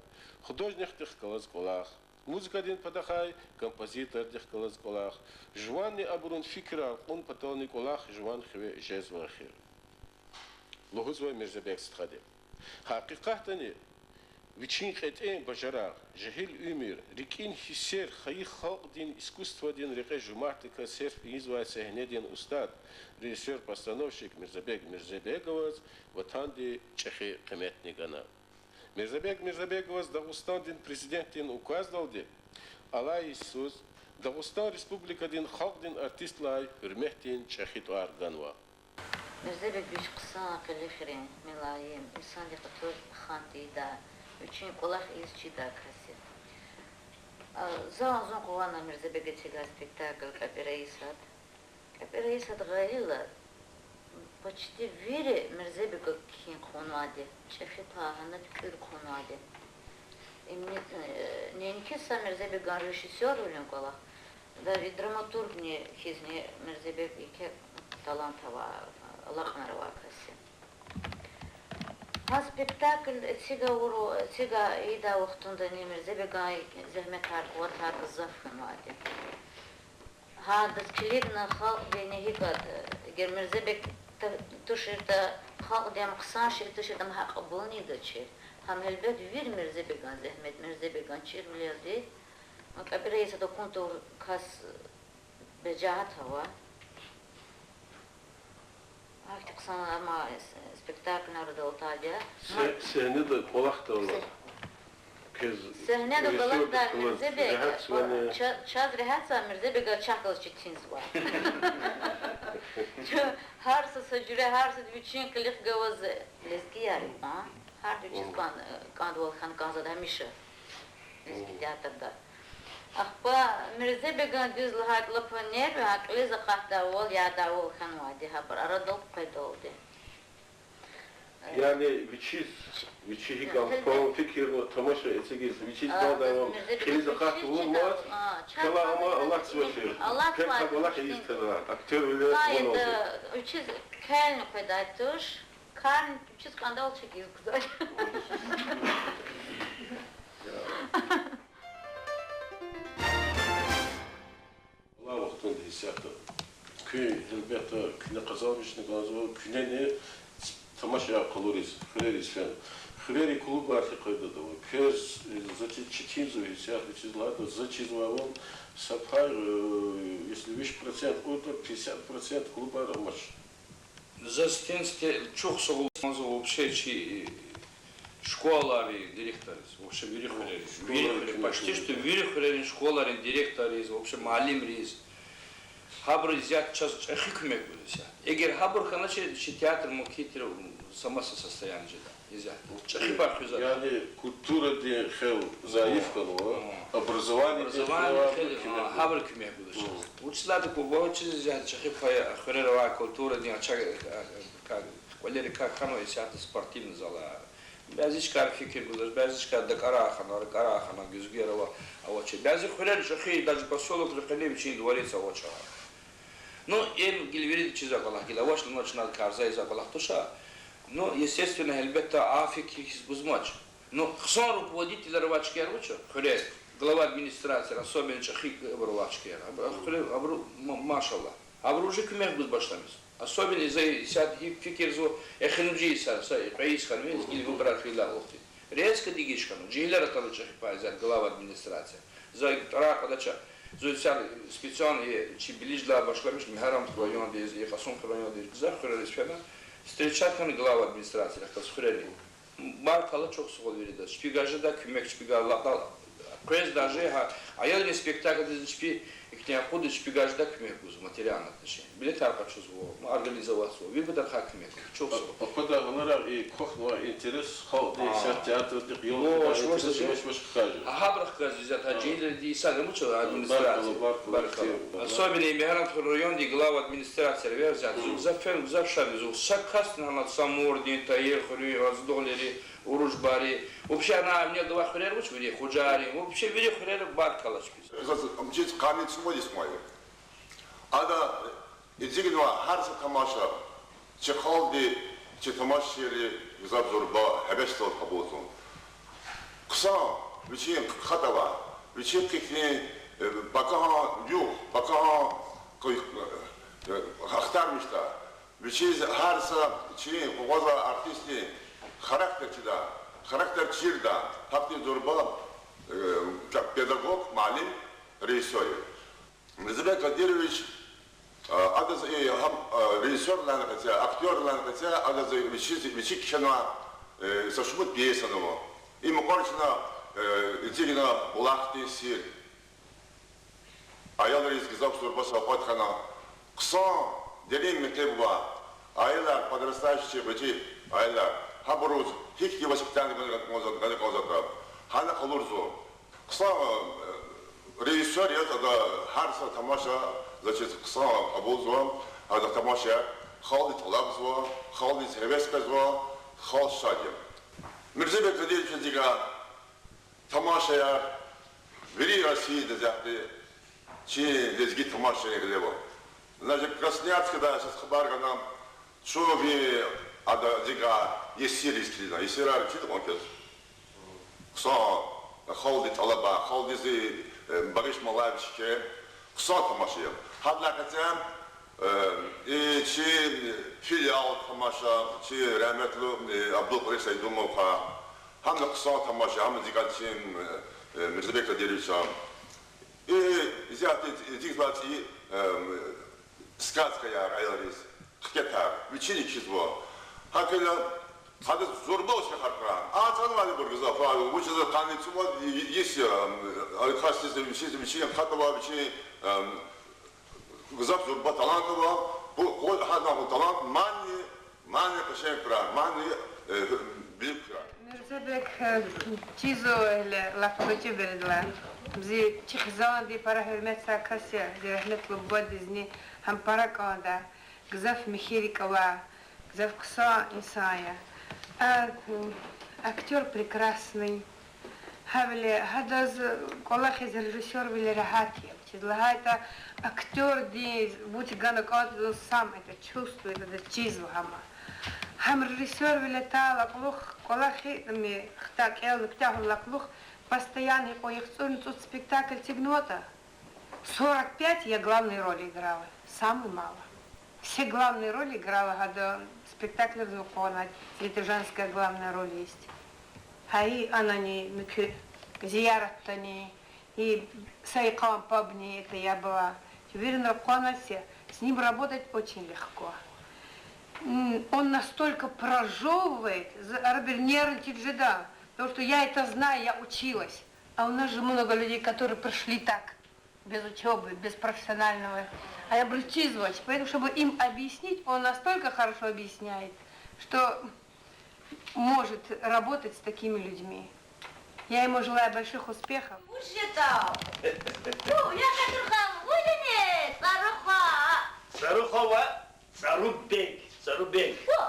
художникдихъ галаз кӀвалах, Музыкадин патахъай композитордихъ галаз кӀвалах, жуванни абурун фикирар кьун патални кӀвалах жуван хиве жезва эхир. Лугьузва Мирзебег стхади. Гьакъикъатдани, вичин кьетӀен бажарагъ, жегьил уьмуьр, рикӀин гьиссер хайи халкьдин искусстводин рекье жумартдаказ серф ийизвай сегьнедин устад, режиссёр-постановщик Мирзебег Мирзебеговаз ватанди чӀехи къиметни гана. Мирзебег Мирзебеговаз Дагъустандин Президентдин указдалди алай йисуз Дагъустан Республикадин халкьдин артист лагьай гьуьрметдин чӀехи тӀвар ганва. Мирзебег вич хъсан, къилихрин, милайим, инсандихъ атур хан тийидай, вичин кӀвалах ийиз чидай кас я. А, за зун къугъвана Мирзебег эцигай спектакль КьепӀира йисад. КьепӀира йисад гъайила, почти вири Мирзебега кхьин хъувунвайди, чӀехи пай гьана туькӀуьр хъувунвайди. Им не-, э, неинки са Мирзебеган режиссёрвилин кӀвалах, даже драматургни хьизни Мирзебег еке талант авай, алакьунар авай кас я. Гьа спектакль эцигайвал, эцигайдай вахтундани Мирзебеган зегьметар, къуватар гзаф хьанвайди. Гьадаз килигна халкьдини гьикӀ, эгер Мирзебег та-, туширтӀа, халкьди ам хъсан шиир туширтӀа, ам гьакьабулни ийидачир. Гьам гьелбет вири Мирзебеган зегьмет, Мирзебеган чирвилелди. КьепӀира йисад акун тавур кас бежагьат ава. Гьахьтин хъсан ама спектакль арадал атайди я. Се-, сегьнеда кӀвалахдалди. Квез сегьнеда режиссёрдихъ галаз кӀвалахдай Мирзебег, регьятзавани? Ча-, чаз регьятзава, Мирзебегаз чахъ галаз четинзава. Чун гьар са са жуьре, гьар сад вичин къилих гваз, лезгияр я, а? Гьар вичиз кӀан-, кӀандвал хьана кӀанзавайди гьамиша. Лезги театрда. Ахпа Мирзебеган дуьз лагьайтӀа лап нерви, гьа кьилиз акъатдайвал, ядайвал хьанвайди, гьабур арадал къведалди. Яни вичиз, вичи гьикӀ ам, гьелбет, фикирна тамаша эцигиз, вичиз, а, кӀандайвал, Мирзебег кьилиз акъатдайвал вичиз, мад, а, ча-, кӀела ама алатзавачир. Алатзавай. Кел каб алат ийиз тада, актёрвилер вуна, вичиз келни къведай туш, карни вичиз кӀандал чӀехиз гузвай. Алай вахтунда исятда куьн, гьелбетда, куьне къазанмишна кӀанзава, куьнени тамашаяр къалуриз, хуьрериз фена. Хуьрерин клубар гьи къайдада ава? Квез, э, за чи-, четинзава исятда, вучиз лагьайтӀа за чизвайвал са пай, э, если виш процент, отӀа пятьдесят процент клубар амач. За сифтени-сифте чухсагъул лугьузва вообще чи школайрин директорриз, вообще вири хуьрерин, вири хуьрерин, почти что вири хуьрерин школайрин директорриз, вообще муаллимриз. Гьабуруз исятда чаз чӀехи куьмек гузва исятда. Эгер гьабур хьаначир, чи театр муькуь тир, са маса состояниеда жеда исятда. ЧӀехи пай хуьзвай. Яни культурадин хел зайиф хьанва, образованиедин хел, гьабур куьмек гузва чаз. Вучиз лагьайтӀа куь валай чиз исятда чӀехи пай хуьрера авай культурадин ача-, кӀвалерикай хьанва исятда спортивный залар. Бязи чкайра фикир гузвач, бязи чкайра дакӀарар хьана, ракӀарар хьана, гуьзгуьяр ава, авачир. Бязи хуьрера чӀехи, даже посёлокра къене вичин дворец авач. Ну, им гила вирида чизвай кӀвалах, гила авач, ну, чна карзавай кӀвалах туш. Ну, естественно, гьелбетда, а фикир хьиз гузмач. Ну, хъсан руководителар авай чкаяр вуч я, хуьре, глава администрацияр, особенно чӀехи абур авай чкаяр. Абу-, хуьре, абуру, ма-, машаллагь. Абуру уже куьмек гуз башламишзава. Особенно за исятда гьикӀ фикирзава, эхиримжи йисара, са кьве йис хьанва, гила выборар хьайила вахтунда. Резко дегиш хьанва, жегьилар атанва чӀехи пай исятда глава администрацияр. За тӀварар кьадач, зун исятда специально, э, чи Билиждилай башламишна, Мегьарамдхуь райондиз, э, Кьасумхуьр райондиз, гзаф хуьрериз фена, встреча хьана глава администрацияр, ахпаз хуьрерин. Баркалла чухсагъул виридаз. Чпи гаждада куьмек, чпи гаждада. Къвез даже гьа аялрин спектаклдиз чпи, ихьтин акъудиз чпи гаждада куьмек гуз, материальный отношение. Билетар къачузва, организоватзава. Вири патарихъай куьмек. Чухсагъул. Аквадай гьунарар, и квахьнавай интерес, халкьдин исятда театрдихъ ялатайдалай интерес, ш-, ш-, ш-, хкажи. Гьабурухъ галаз исятда гьа жегьилриз исятда вуч я администрация. Баркалла, баркалла. Особенно Мегьарамдхуьр райондин глава администрацияр верзят, зун гзаф фена, гзаф шад я, зун са касни гьана Самурдин, Тагьирхуьруьн, Раздугълийрин, Уружбайрин. Вообще, ана винел авай хуьрер вуч, вири Хужайрин, вообще вири хуьрера баркалла чпиз. Заз ам чиз къанни цӀувад йис ман я. Ада эцигнавай гьар са тамаша чи халкьди, чи тамашачийри гзаф зурба гьевесдал кьабулзава. Хъсан вичин хатӀ авай, Вичин кьилин, э, пакагьан югъ, пакагьан къуй, э, ахтармишда. Вичиз гьар са чин къугъваза артистдин характер чида, характер чирда, гьахьтин зурба, э, как педагог, муаллим, режиссёр я. Мирзабек Кадырович, а, адаз, э, гьам, а, режиссёр лагьана кьатӀа, актёр лагьана кьатӀа, адаз вичиз, вичи кхьена, э, са шумуд пьеса ава. И мукьвара чна, э, эцигна Булахдин сир. Аялриз гзаф зурба савкьват хьана. Хъсан, дерин мектеб ава. Аялар, подрастающий, гъвечӀи аялар. Гьабуруз гьихьтин воспитание гана кӀанзаватӀа, гана кӀанзаватӀа, гьана къалурзава. Хъсан, э, режиссёр яз ада гьар са тамаша, значит, хъсан кьабулзава, ада тамашаяр халкьдиз тӀалабзава, халкьдиз гьевес къвезва, халкь шад я. Мирзабек Кадыровичаз икӀ тамашаяр вири Россияда зягьди чи лезги тамашайрин гъилева. Значит, Красноярскда саз хабар гана, чун ви ада зикӀа есирриз килигна, есирар чида кьван квез. Хъсан, халкьдин тӀалаба, халкьдиз, э, багъишмалай вичин хъсан тамаша я. Гьадалай кьатӀа, э, и чи филиал тамаша, чи рагьметлу, э, Абдулкьадир Сайдумован, гьам хъсан тамаша, гьам зикӀа чи, э, Мирзабек Кадыровичан. И зягьди, зигзлацӀи, э, сказкаяр аялриз, хкетар, вичини кхьизва. ГьакӀ хьайила, гьадаз зурба успехар хьурай. А цӀанвайбур гзаф, а, вучиз къанни цӀувад йис я, а, хасиз, вичиз, вичин хатӀ ава, вичин, а, гзаф зурба талант ава. Бу, гьа, гьадан талант мадни, мадни къешенг хьурай, мадни, э, билик хьурай. Мирзабек, э, чизва гьеле лап кӀвачи бередилай. Зи чи хизанди пара гьуьрметзавай кас я, зи рагьметлу бубадизни гьам пара кӀанда. Гзаф михьи рикӀ авай, гзаф хъсан инсан я. А, м, актёр прекрасный. Гьавиляй гьадаз кӀвалахиз режиссёрвиле регьят я. Вучиз лагьайтӀа актёрдиз вуч гана кӀанда, сам это чувствует, это чизва гьам. Гьам режиссёрвиле атайла кьулухъ, кӀвалахиз хтай, кӀелна куьтягьайла кьулухъ, постоянно кьве яхцӀурни цӀуд спектакль эцигнаватӀа, сорок пять я главные роли играла, самое мало. Все главные роли играла гьада спектакльриз акьван, это женская главная роль есть. Гьа и анани муькуь, Зияратдани, и са йикъан пабни, это я была. Виринра акьван, с ним работать очень легко. М, он настолько прожёвывает, за-, арабир нервничать жеда, потому что я это знаю, я училась. А у нас же много людей, которые пришли так, без учёбы, без профессионального. А я абуруз чизвач. Поэтому, чтобы им объяснить, он настолько хорошо объясняет, что может работать с такими людьми. Я ему желаю больших успехов. Вуж ятӀа? Фу, я кьетӀурхъан, вуж яни, ЦӀарухва? ЦӀарухва ва ЦӀарубег, ЦӀарубег. Фу.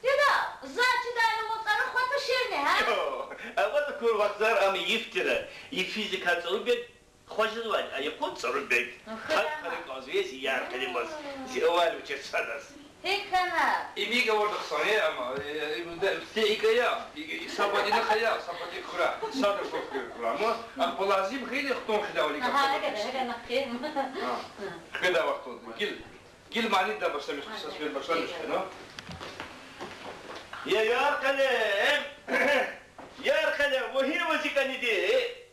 Деда, заз чидайла вун ЦӀарухва туширни, гьа? Йо, аватӀа кур вахтар ам йиф тир. Йифизикай ЦӀарубег хважизвай, а юкъуз ЦӀарубег. Ну, хъана. Гьакӏ кьазва зи яр Къелимаз, зи авайвилер садаз. Гьикӏ хьана? Им гавурда хъсан я, амма, э, э, им де икӏ ая, и, и са патинихъ ая, са патинихъ хьурай, садра хьурай, амма ахпа лазим хьайила хтун хьидай вилик. Агьа, ахпа гьакӏ, гьакӏ, нахъ. Гьа. Хкведай вахтунда. Гил, гил манидалай башламиш, са сефер башламиш хьана. Я яр Къелим! Яр Къелим, вун гьина ваз икӏ аниди?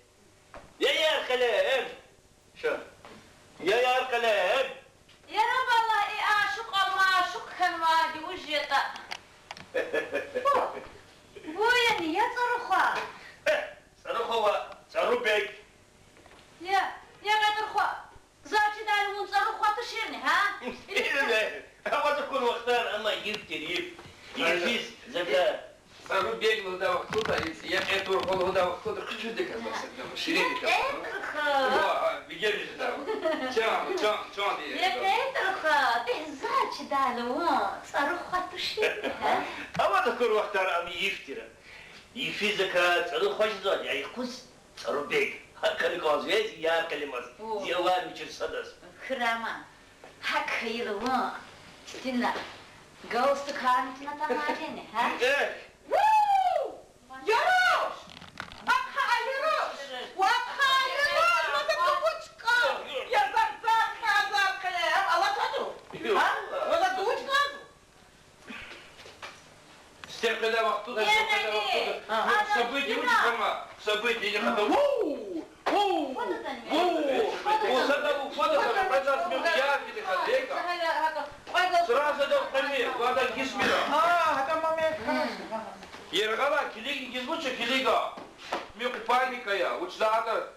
Я яр Къелим! Ша. Я яр Къелим! Яраб Аллагь, и ашукь ал машукь хьанвайди вуж ятӏа? Ву яни, я ЦӀарухва? Э, ЦӀарухва ва ЦӀарубег. Я, я КьетӀурхва. Заз чидайла вун ЦӀарухва туширни, гьа? Ава, за кур вахтар, амма йиф тир, йиф. Йифиз закай. ЦӀарубег лугьудай вахтунда, я КьетӀурхва лугьудай вахтунда хъуьцуьдаказ, ширинаказ. КьетӀурхва. Ва, ва, бегенмиш жеда. Чан, чан, чан, я. Я КьетӀурхва, тӏе заз чидайла вун ЦӀарухва туширни, гьа? Ава, за кур вахтар, амма йиф тир. Йифиз закай ЦӀарухва жезвайди я, юкъуз ЦӀарубег. Гьакӏ хьана кӏанзава зи яр Къелимаз, зи авайвилер садаз. Хьурай ман. Гьакӏ хьайила вун, тина, галстукарни тунатӏа мадени, гьа? Э! Ву! Яруш! Вахъ гьа, Яруш! Вахъ гьа! Событие хьана, ву, ву, ву. Ву сада ву фада сада, кьвед лагьай муьгъ яргиди хьана, лекь. Сразу да къвеми, вада гисмира. А, гьада момент хьана. Яргъала килиг гизмуча килига. Ми купальника я, вучда гьада.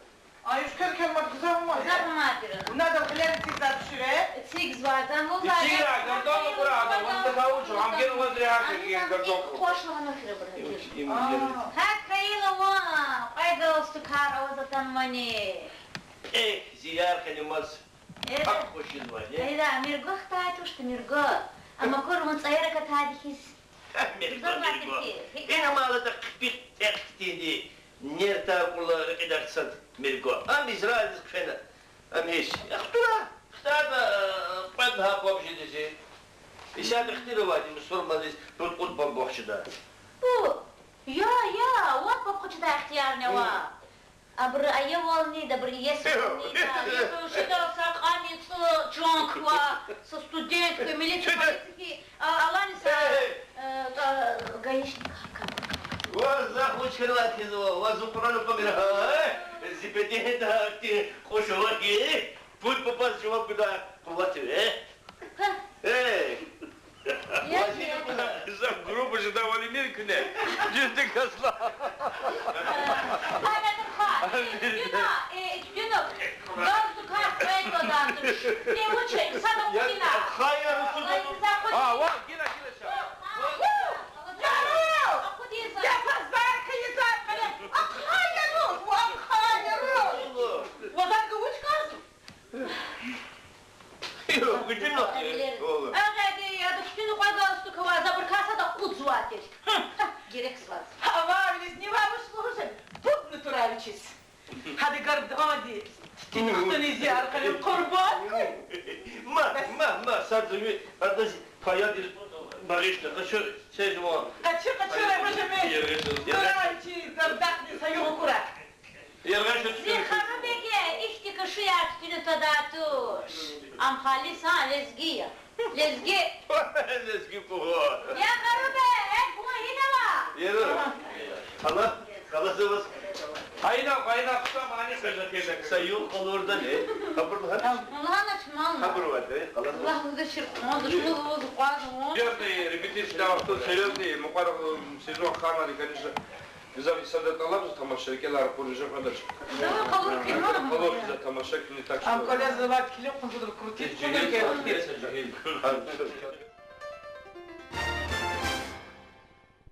Ай, уьш кер-кер мад гзаф мад. Гзаф мад тир. Вуна да гъилер эцигзавай тушире? Эцигзавай, зан вуна. Эцигзавай, гандон кура гьада, вуна да кавучу, гьам гена ваз регьят герек, гандон кура. Къош лагьана хира бара. Им, им, им. Гьа, хьайила ван, кьве галстукар аваз атанвани. Эхь, зи яр Халимаз. Э, пак хуш жезвайди. Эра, Мирго хтай туштӀа, Мирго. Амма кур вун цӀайра катайди хьиз. Мирго, Мирго. Ина мала да хъипи тек хтинди, нерта кьула рекьидар сад Мирго. Ам Израилдиз хъфена. Ам гьич. Ахтура. Хтайда, э, кьвед лагьай бубжидизи. Исятда ихтилат авайди мусурмандиз пуд-кьуд буб бахчида. Бу, я, я, вад буб къачудай ихтияр ава. Абуру аявални, абуру иесивални, да. Шуьдал са кьванни цӀу чан ква, са студент ква, милиция, полиция хьи, а, алани са, э, а, гаишник хьана. Ваз захъ вуч хьанвай хьизва, ваз Къуръан кьамир гьа, э? Зи беден да ахьтин къуш ава хьи, пуд бубаз жаваб гудай къуват ава, э? Эй! Зав грубо жеда валимир куьне. Жинди касла. Гьана тухва. Э, тюна, э, тюна. Галстукар къведа туш. Э, вучи, сада куьна. Хайя, русуда. А, ва, гила, гила ша. Яру! Я пазар кайизар къале. Ахъая рус, ахъая рус. Вазан гуч каз. Агъади, ада хьтин кьве галстук ава, за абурукай сада кьуд жезвай тир. Герек заз. Ававилиз нивай вуч лугьуз жеда, пуд натурал вичиз. Гьада гарданди, титин хтаниз яргъали къурбанд хьуй. Ма, ма, ма, сад зуви, ада зи паядиз багъишда, къачу, се жуван. Къачу, къачу, рагъажами. Яргъа шуд. Дура вичи, дардахъни са югъ акура. Яргъа шуд. Зи Харубеге ихьтин кашуяр тӀуьна твадай туш. Ам халисан лезги я. Лезги. Лезги пугъа. Я Харубе, э, пугъа гьинава? Яру. Къала, къала заваз. Айна, айна, хъсан мани къвезва квез. Са югъ къалурда не? Хабур лагьана? Ам, лагьанач ман. Хабур варда, къала заваз. Лагь, лугьуда шир, ман душман заваз, къвазман. Серьёзный репетиция, серьёзный, мукьвара, м, сезон хьанвайди, конечно. Гзаф инсанди тӀалабзава тамаша, рикӀелай ракъурна жакьвадач. Давай къалур куьн. Къалур за тамаша куьн, так что. Ам кӀвале завай килигун зур крутит куьн. Жегьил, куьн. Жегьил.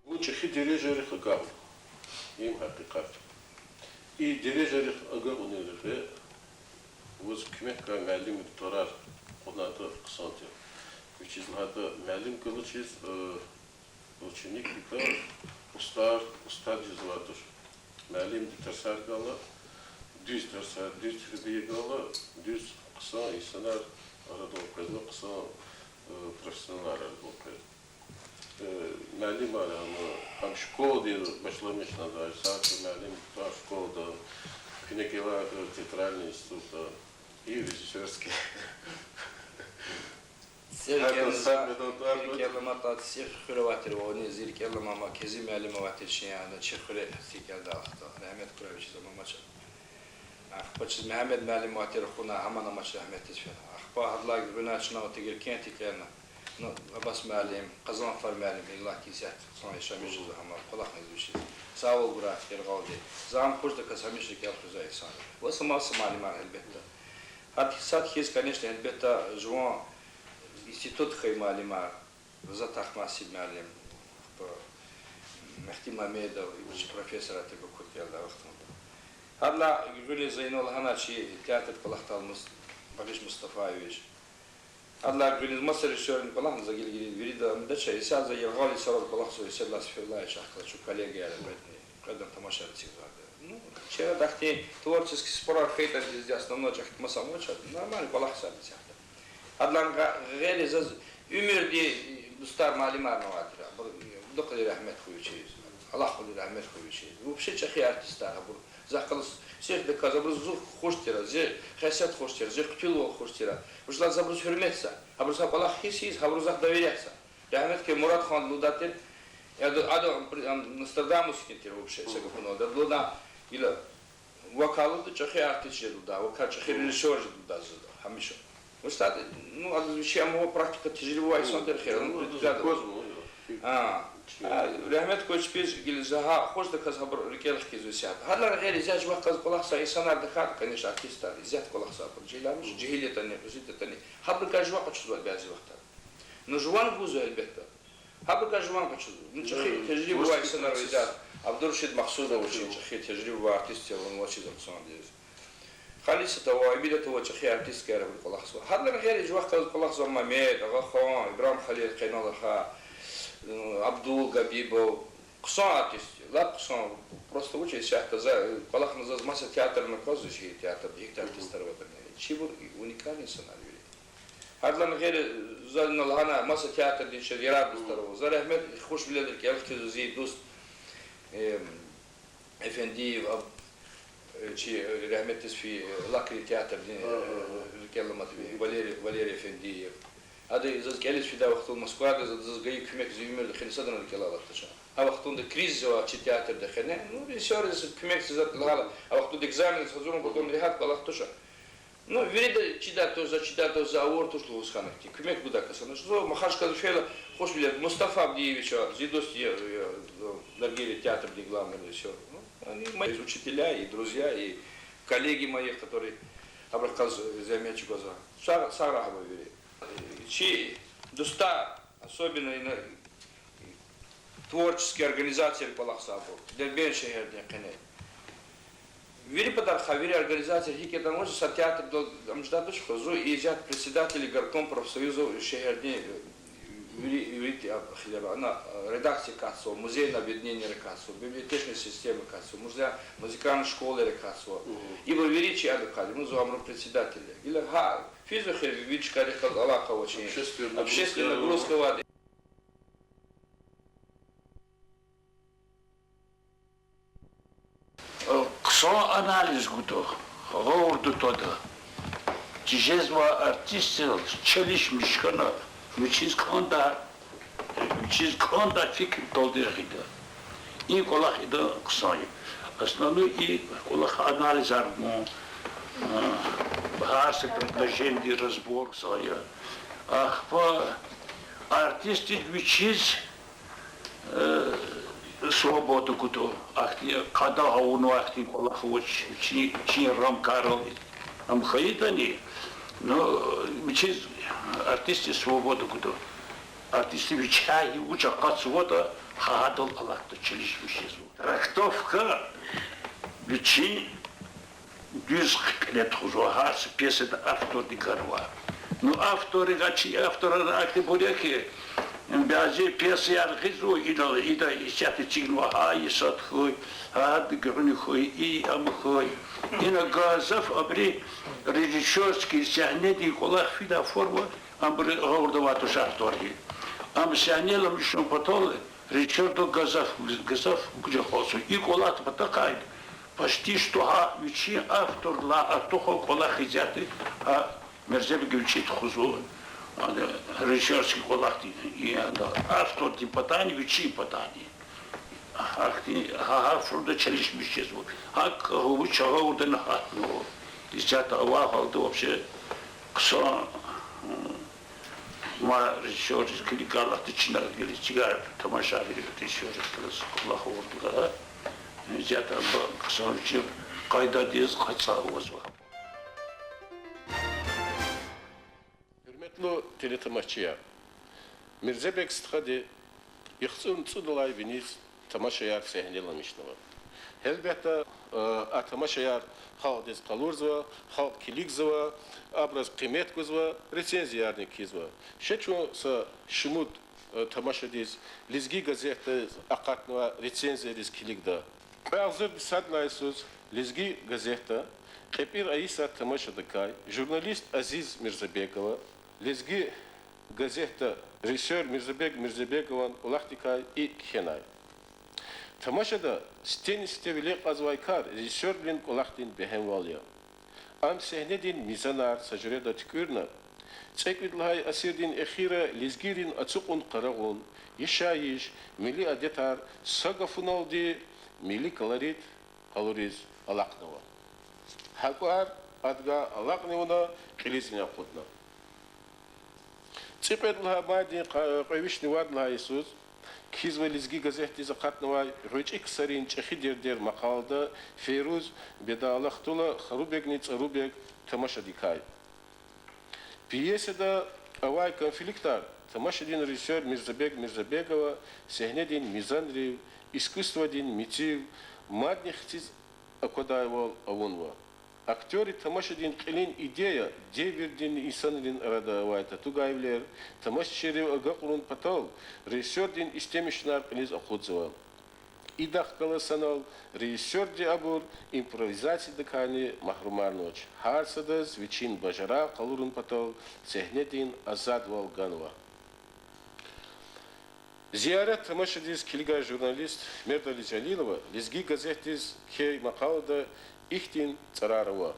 Вун чӀехи дережайрихъ агакьна. Им гьакъикъат. И дережайрихъ агакьунин рекье ваз куьмек гайи муаллимрин тӀварар кьунайтӀа хъсан тир. Вучиз лагьайтӀа муаллим галачиз, э, ученикдикай устӀар, устад жезвай туш. Муаллимди тарсар гайила, дуьз тарсар, дуьз тербия гайила, дуьз хъсан инсанар арадал къвезва, хъсан, э, профессионалар арадал къвезва. Э, муаллимар ам, ам школадин башламишна, даже сад муаллим тӀвар школада, куьне кӀелай, э, театральный институтда, и режиссёрский. Сир кӀелна, сир кӀелна, сир хуьр авай тир вавни, сир кӀелна, мама, Кезим муаллим авай тир шин яна, чи хуьре сир кӀелдай вахтунда. Рагьмет хьурай вичиз, амача. Ахпа чиз Мегьамед муаллим авай тир хьуна, гьамни амач, рагьметдиз фена. Ахпа гьадалай гуьгъуьна чна Тегеркентда кӀелна. Ну, Абас муаллим, Къазанфар муаллим, иллаки исятда хъсан яшамиш жезва, гьамни кӀвалахни жезвачиз. Савал гурай яргъалди. За ам къуздаказ гьамиша рикӀел хуьзвай инсан я. Ва са маса муаллимар, гьелбетда. Гьа сад хьиз, конечно, гьелбетда, жуван институтдин хьайи муаллимар, Риза Тахмасиев муаллим, ахпа Мехти Мамедов, и вичин профессорар тир Бакуда кӀелдай вахтунда. Гьадалай гуьгъуьниз за инал лагьана чи театрда кӀвалахдалмаз Багъиш Мустафаевич. Гьадалай гуьгъуьниз маса режиссёррин кӀвалахни за гилигиз вирида амдач, исятда за яргъал йисарал кӀвалахзава Эседлай Сеферуллаевич, ахкъалай чун коллегияр я кьведни, кьведан тамашар эцигзавайди. Ну, чна ахьтин творческий спорар хьайитӀани, дизди основной чӀехиди маса амач, нормально кӀвалахзавайди исятда. Гьадалай гъ-, гъейри заз уьмуьрдин дустар муаллимарни авай тир, абур, абурухъ рагьмет хьуй вичиз, Аллагьди рагьмет хьуй вичиз. Вообще чӀехи артистар абур. Захъ галаз сехдаказ абуруз зун хуш тир, зи хесет хуш тир, зи хъуьтуьлвал хуш тир. Вучиз лагьайтӀа абуруз гьуьрмет за, абуруз гьа кӀвалах гьиссиз, абуруз гьахъ доверие за. Рагьметлу Мурадхан лугьудай тир, яда, ада, м, Нострадамус хьтин тир вообще, са гафуналди. Ада лугьудай, Гила вакалда чӀехи артист жеда лугьуда, вакал чӀехи режиссёр жеда лугьуда заз гьамиша. Устад, ну, адаз вичи ама практика, тежриба авай инсан тир хьи, ну, предвзято. А, а, рагьмет хьуй чпиз, гила за гьа хуш даказ гьабур рикӀел хкизва исятда. Гьадалай гъейри, исятда вахт кьаз кӀвалахзавай инсанар тахьайтӀа, конечно, артистар, исятда кӀвалахзавайбур жегьил амач, жегьил ятӀани, къизил ятӀани. Гьабурукай жуван къачузва бязи вахтара. Ну, жуван гузва, гьелбетда. Гьабурукай жуван къачузва. Ну, чӀехи тежриба авай инсанар исятда. Абдурашид Махсудович, чӀехи тежриба авай артист я, вун ваз чиз хъсандиз. Халисат ава, Ибилат ава, чӀехи артисткаяр, абуру кӀвалахзава. Гьадалай гъейри, жуван вахт кьаз кӀвалахзавай Мамед, Агъахан, Ибрагьим Халил, Къенал Агъа, Абдул Габибов. Хъсан артист я, лап хъсан. Просто вуч я, исятда за, кӀвалахна заз маса театрна кваз, жи театр, гьихьтин артистар аватӀани. Чибур уникальный инсанар вири. Гьадалай гъейри, за ина лагьана, маса театрдин чаз ярар-дустар ава. За рагьмет, хушвилелди рикӀел хкизва зи дуст, э, Эфендиев, аб-, э, чи, э, рагьметдиз фи, э, Лакрин театрдин, э, рикӀел аламатви, Валерий, Валерий Эфендиев. Ада заз кӀелиз фидай вахтунда Москвада, ада заз гайи куьмек зи уьмуьрда хьиз садани рикӀелай алатдач. Гьа вахтунда кризис авай чи театрда хьана, ну, режиссёрдиз куьмек це за лагьайла, а вахтунда экзаменриз гьазурун патал регьят кӀвалахдач. Ну, вирида чидай туш, за чидай туш, за авур туш лугьуз хьана хьтин. Куьмек гудай кас хьанач. Зун Махачкъалада фейила, хушвилелди Мустафа Абдиевич, зи дуст я, я, Даргири театрдин главный режиссёр. Ну, они мои учителя и друзья, и коллеги мои, которые абурукай зегьмет чӀугвазва. Сагъ, сагърай гьабур вири. Чи дустар, особенно ина творческий организацияр кӀвалахзавайбур, Дербент шегьердин къене. Вири патарихъай, вири организацияр гьикӀ ятӀани вуч, са театрдал ам жедай туш хьи, зун исятда председатель горком профсоюзов шегьердин, вири, вири, а, хилера, ана, редакция катзава, музейное объединение катзава, библиотечная система катзава, музей-, музыкальная школа катзава. Ибур вири чи адакай, ну, зун абурун председатель я. Гила гьа физва хьи, вири чкайрихъ галаз алакъа авачир. Общественная нагрузка авайди. Хъсан анализ гуда, гъавурда твада. Жезвай артистдал челишмиш хьана, вичиз кӀандай, вичиз кӀандай фикир талди гъида. И кӀвалах идан хъсан я. Основной и кӀвалах анализар гун, гьар са предложениедин разбор хъсан я. Ахпа артистди вичиз свобода гуда, ахьтин къадагъа авунвай, ахьтин кӀвалах авач, вичин, вичин рамкайрал ам хьайитӀани, ну, вичиз артистди свобода гуда. Артистди вичел вуч акъатзаватӀа, гьа гьадал алатда, челишмиш жезва. Трактовка вичин дуьз кьиле тухузва, гьар са пьесада авторди ганва. Ну, авторри, гьа чи авторар ахьтинбур я хьи, бязи пьесаяр гъизва, идал, ида исятда эцигнава, гьа и сад хьуй, гьа гуьгъуьна хьуй, и ам хьуй. Ина гзаф абуру режиссёрский, сегьнедин кӀвалах фидай форма, абуру гъавурда авай туш авторри. Ам сегьнел амачун патал режиссёрдал гзаф, гзаф гуж акъатзава. И кӀвалахдин патахъай почти что гьа вичин автордилай артуха кӀвалах исятда гьа Мирзебег вичи тухузва, режиссёрский кӀвалахдин, и автордин патани, вичин патани. Ахьтин гьа, гьа фуруда челишмиш жезва. ГьакӀ вуч гъавурда гьатнава. Исятда авай гьалда вообще хъсан, ма режиссёрриз килигайла, чна гила чигар тамашайри, режиссёрриз галаз кӀвалах авуртӀа, исятда хъсан вичин къайдадиз къацӀа авазва. Гьуьрметлу телетамашачияр! Мирзебег стхади яхцӀурни цӀудалай виниз тамашаяр сегьнеламишнава. Гьелбетда, а тамашаяр халкьдиз къалурзава, халкь килигзава, абуруз къимет гузва, рецензиярни кхьизва. Ша чун са шумуд тамашадиз Лезги газетадиз акъатнавай рецензияриз килигда. Кьве агъзурни садлагьай йисуз Лезги газетда КьепӀир Айисар тамашадикай журналист Азиз Мирзебегова Лезги газетда режиссёр Мирзебег Мирзебегован кӀвалахдикай икӀ кхьенай: Тамашада сифтени-сифте вилик кьазвай кар режиссёрвилин кӀвалахдин бегьемвал я. Ам сегьнедин мизанар са жуьреда туькӀуьрна, цӀекӀуьд лагьай асирдин эхирра лезгийрин ацукьун-къарагъун, яшайиш, милли адетар, са гафуналди, милли колорит къалуриз алахънава. Гьа кӀвар адавай алакьни авуна, кьилизни акъудна. ЦӀикьвед лагьай майдин къа-, кьве вишни вад лагьай йисуз кхьизва Лезги газетдиз акъатнавай ГъвечӀи ксарин чӀехи дердер макъалада Фейруз Бедалахтула Харубегни ЦӀарубег тамашадикай. Пьесада авай конфликтар тамашадин режиссёр Мирзабег Мирзабегова сегьнедин мизанрив, искусстводин мецив мадни хциз аквадайвал авунва. Актёрри тамашадин кьилин идея, девирдин инсанрин арада авай татугайвилер тамашачийрив агакьарун патал режиссёрдин истемишунар кьилиз акъудзава. Идахъ галаз санал режиссёрди абур импровизациядикайни магьрумарнавач. Гьар садаз вичин бажарагъ къалурун патал сегьнедин азадвал ганва. Зиярат тамашадиз килигай журналист Мердали Жалилова Лезги газетдиз кхьей макъалада ихьтин цӀарар ава: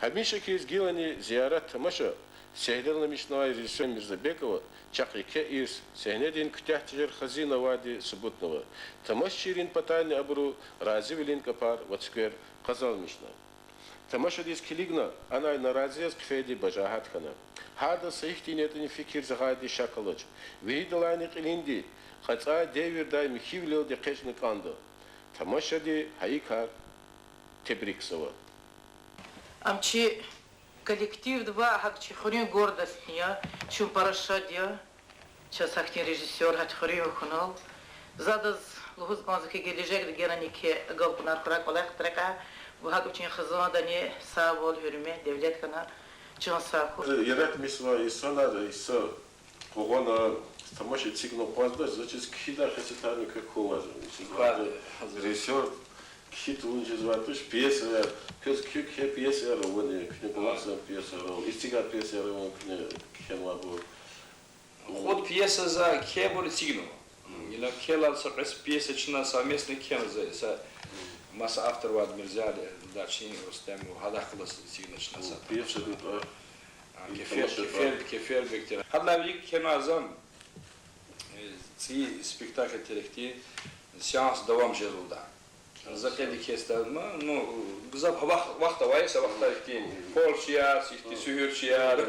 Гьамиша хьиз гилани Зиярат тамаша сегьнеламишнавай режиссёр Мирзабегова чахъ еке ирс, сегьнедин куьтягь тежер хазина авайди субутнава. Тамашачийрин патайни абуру разивилин капар ва цуьквер къазанмишна. Тамашадиз килигна, анай нарази яз хъфейди бажагьат хьана. Гьарда са ихьтин ятӀани фикир жагъайди шак алач. Виридалайни кьилинди кьацӀай девирдай михьивилелди экъечӀна кӀанда. Тамашади гьа и кар тебрикзава. Ам чи коллективдин ва гьакӀ чи хуьруьн гордость я, чун пара шад я. Чаз гьахьтин режиссёр гьа хуьруьнви хьунал. За адаз лугьуз кӀанзава хьи, гележегда генани еке агалкьунар хьурай кӀвалахда рекьяй, ва гьакӀ вичин хизандани сагъвал, гьуьрмет, девлет хьана, чан сагъ хьуй. Яратмишзавай инсанар, са къугъванар, тамаша эцигна акъваздач, заз чиз кхьидай хесетарни квек хьун лазим я. Чиз квай, режиссёр кхьин тавун жезвай туш пьесаяр, квез куь кхьей пьесаяр авани, куьне кӀвалахзавай пьесаяр ава, эцигай пьесаяр авани куьне кхьенвайбур? Кьуд пьеса за кхьейбур эцигнава. Ина кхьейла са кьве пьеса чна совместно кхьена за, са маса автор авайди, Мирзали, Дарчин Рустем, гьадахъ галаз эцигна чна са пьеса тахьайтӀа, а, и кефер, тамаша кефер, квай, кефербегдин. Гьадалай вилик кхьенвай за, э, цӀийи спектакль тир ихьтин, сеанс давам жезва лугьудай. За кьеди кесда, ну, гзаф вахт, вахт авай, са вахтар ихьтин, полчияр, ихьтин суьгьуьрчияр,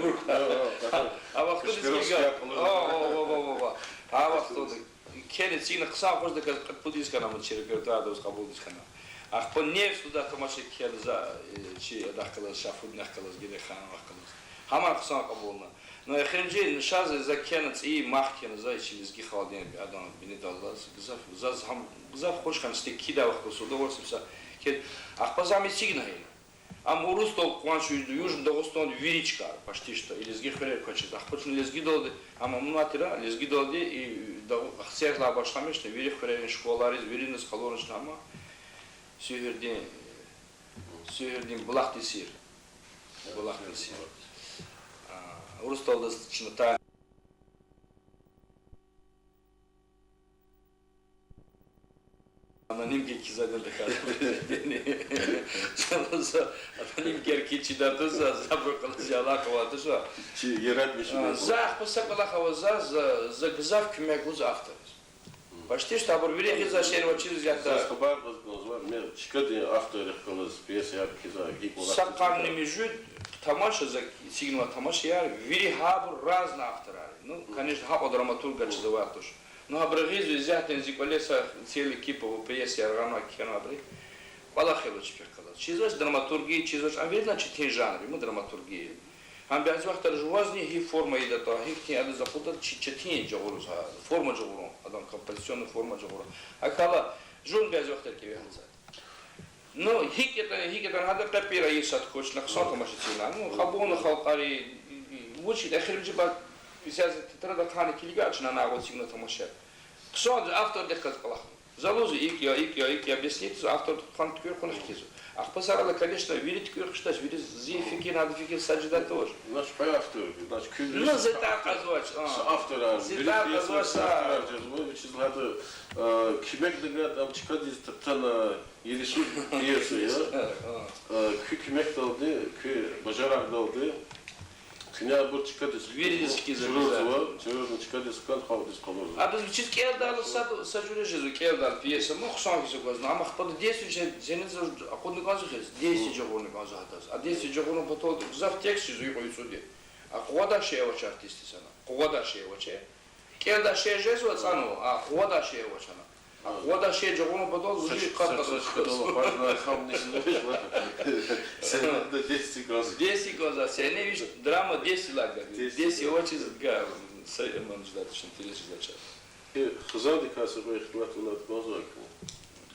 а вахтуниз килигай. А вахтунда кхьена эцигна хъсан хуш, даказ кьуд-пуд йис хьана ам чи репертуарда ваз кьабулиз хьана. Ахпа нефс лугьудай тамаша кхьена за, э, чи адахъ галаз, Шафудинахъ галаз, Герехановахъ галаз. Гьамни хъсан кьабулна. Ну, эхиримжи шаз за кхьена, цӀийи мах кхьена за чи лезги халкьдин адан бинедаллаз. Гзаф, заз гьам гзаф хуш хьана, стек кхьидай вахтунда, с удовольствием са кхьена. Ахпа за ам эцигна гьина. Ам Урусатдал къванш ийизва, Южный Дагъустанда вири чкайра, почти что, и лезги хуьрера квачиз. Ахпа чна лезгидалди, ам амунатира, лезгидалди, и Дагъу-, Ахцегьдилай башламишна, вири хуьрерин школайриз, вириниз къалурна чна ам, Суьгьуьрдин, Суьгьуьрдин булахдин сир. Булахдин сир. А, Урусатдалди чна тай Анонимка кхьизвайди тахьайтӀа произведение. Анонимкаяр кхьиз чидатӀа за, за абурухъ галаз алакъа авай туш. Чи яратмиш. А, за ахпа са кӀвалах ава, за, за, за гзаф куьмек гуз авторриз. Почти что абур вири гьиза шер авачиз ятӀа. Заз хабар кьаз кӀанзава, мер чкадин авторрихъ галаз пьесаяр кхьизвай гьикӀ кӀвалах. Са къанни муьжуьд тамаша за эцигнавай тамашаяр, вири гьабур разный авторар. Ну, конечно, гьакьван драматург ачиз авай туш. Ну, гьабуру гъизва исятдани зи кӀвале са целый кип ава пьесаяр гъанвай, кхьенвайбуру. КӀвалах хьайила чпихъ галаз. Чизвач драматургия, чизвач, ам вирида четин жанр я, ма, драматургия. Гьам бязи вахтара жувазни гьи форма ийидатӀа, гьихьтин адаз акъудатӀа чи-, четин я жагъуриз гьа форма жагъурун, адан композиционный форма жагъурун. ГьакӀ хьайила жуван бязи вахтара кӀеве гьатзавайди. Ну, гьикӀ ятӀани, гьикӀ ятӀани, гьада къе пӀир-айир сад хьуй, чна хъсан тамаша эцигна. Ну, кьабулна халкьари, вуч эхиримжи ба, исятда театрда хьана килигайла чна ана агъуз эцигна тамаша. Хъсан автордихъ галаз кӀвалах. За лугьузва икӀ я, икӀ я, икӀ я, объяснить лугьузва, автор тухвана туькӀуьр кьуна хкизва. Ахпа сарала, конечно, вири туькӀуьр хъжедач, вири зи фикир, гьадан фикир сад жедайди туш. Значит, кьве автор, значит, куьн... Ну, зи тӀвар кьазвач, а. Са автор, зи вири тӀвар кьазвач, а. Авторар жезва, вичиз лагьайтӀа, э, куьмек дагад ам чкадиз татана, ирисуд пьеса я. А. Э, куь куьмекдалди, куь бажарагъдалди. Куьне абур чкадиз вириз хьиз чурурзава, обязательно. Чурурна чкадиз кӀан халкьдиз къалурзава. Абуруз вичиз кӀелдайла сад, са жуьре жезва кӀелдайла пьеса, мух хъсан хьиз аквазва, амма ахпа десять жез-, зениз акъудна кӀанзава хьиз, десять жагъурна кӀанзава гьадаз. А десять жагъурун патал гзаф текст жезва, юкьва-юцӀуди. А къугъвадай шей авач артистдиз ана. Къугъвадай шей авач. КӀелдай шей жезва цӀанва, а къугъвадай шей авач ана. А къугъвадай шей жагъурун патал зуж къат-къат са чкадал хважна хам нисинвиш ва. Сенеда десять кӀанзава. Десять кӀанзава, сенеда вич драма десять лагьана. Десять авачиз га са эман жезвач, интерес жезвач. Э, хизандикай са кьве ихтилат авунатӀа кӀанзавай хьи?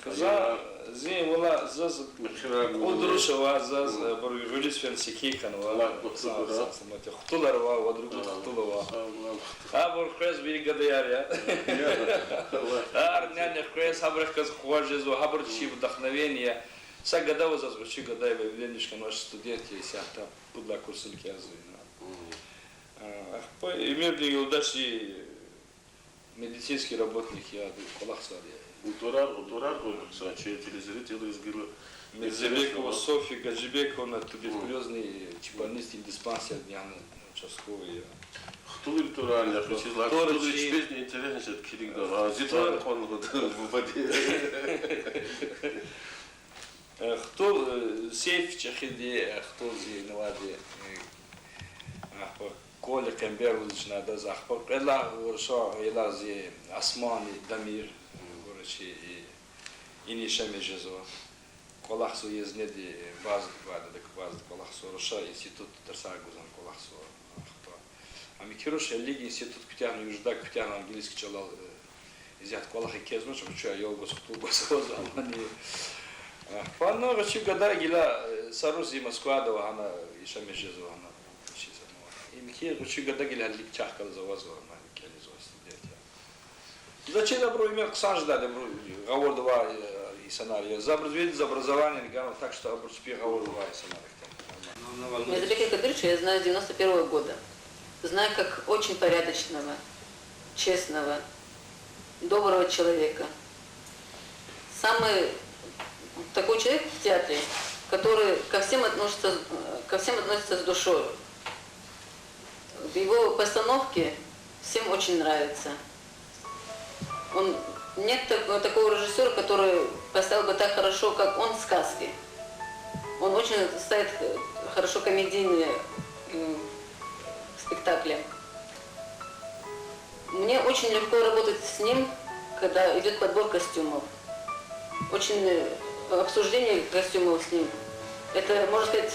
Хизан, зин валлагь заз кьуд руш ава, заз, э, абур гъуьлуьз фена секин хьанва. Са, са, са, мате хтулар ава, вад-ругуд хтул ава. Абур къвез вири гадаяр я. Гьар нянихъ къвез, гьабурухъ галаз къугъваз жезва, гьабур чи вдохновение. Са гада ава заз, гъвечӀи гада я, Вавилович хьанвай, студент я, исятда пуд лагьай курсуни кӀелзава ина. А, ахпа уьмуьрдин юлдаш зи медицинский работник я, кӀвалахзавайди я. ТӀварар, тӀварар гъун хъсан чи телезрительриз гила. Мирзебекова Софья Гаджибековна, туберкулёзный чи больницадин диспансердин яна участковый я. Хтулрин тӀварар я, хтулри чпизни интересный жеда килигда, зи тӀвар кьван лугьуда бубади. Э, хтул, э, Сейф чӀехиди, э, хтул зи инвалид, э, ахпа Коля Къембер лугьуз чна адаз, ахпа кьвед лагьай руша, гъиле зи Османи Дамир, короче, и, ина яшамиш жезва. КӀвалахзава Езнеди, э, базди, базди, базди кӀвалахзава, руша институтда тарсар гузвай кӀвалахзава, ахпа. Ам и куь руш гьелелиг институт куьтягьна, южда куьтягьна английский чӀалал, э, исятда кӀвалах экечӀзамач, гъвечӀи аял гваз, хтул гваз аваз амани. Ахпа гъвечӀи гада гила, э, са руш зи Москвада ава гьана, яшамиш жезва гьана. Им хьи гъвечӀи гада гила гьелелиг чахъ галаз авазва, амма кӀелзава, студент я. За чиз абуру уьмуьр хъсан жедайди, абуру гъавурда авай, э, инсанар я. За абуруз вирида образование ганва, так что абуру чпи гъавурда авай инсанар я. Мирзабека Кадыровича я знаю с девяносто первого года. Знаю как очень порядочного, честного, доброго человека. Самый такой человек в театре, который ко всем относится, э, ко всем относится с душой. Его постановки всем очень нравятся. Он, нет так-, такого режиссёра, который поставил бы так хорошо, как он, сказки. Он очень ставит, э, хорошо комедийные, м, спектакли. Мне очень легко работать с ним, когда идёт подбор костюмов. Очень, э, обсуждение костюмов с ним. Это, можно сказать,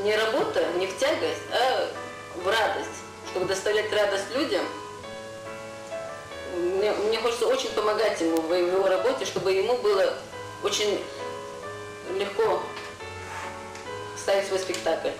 не работа, не в тягость, а в радость, чтобы доставлять радость людям. Мне, мне хочется очень помогать ему в его работе, чтобы ему было очень легко ставить свой спектакль.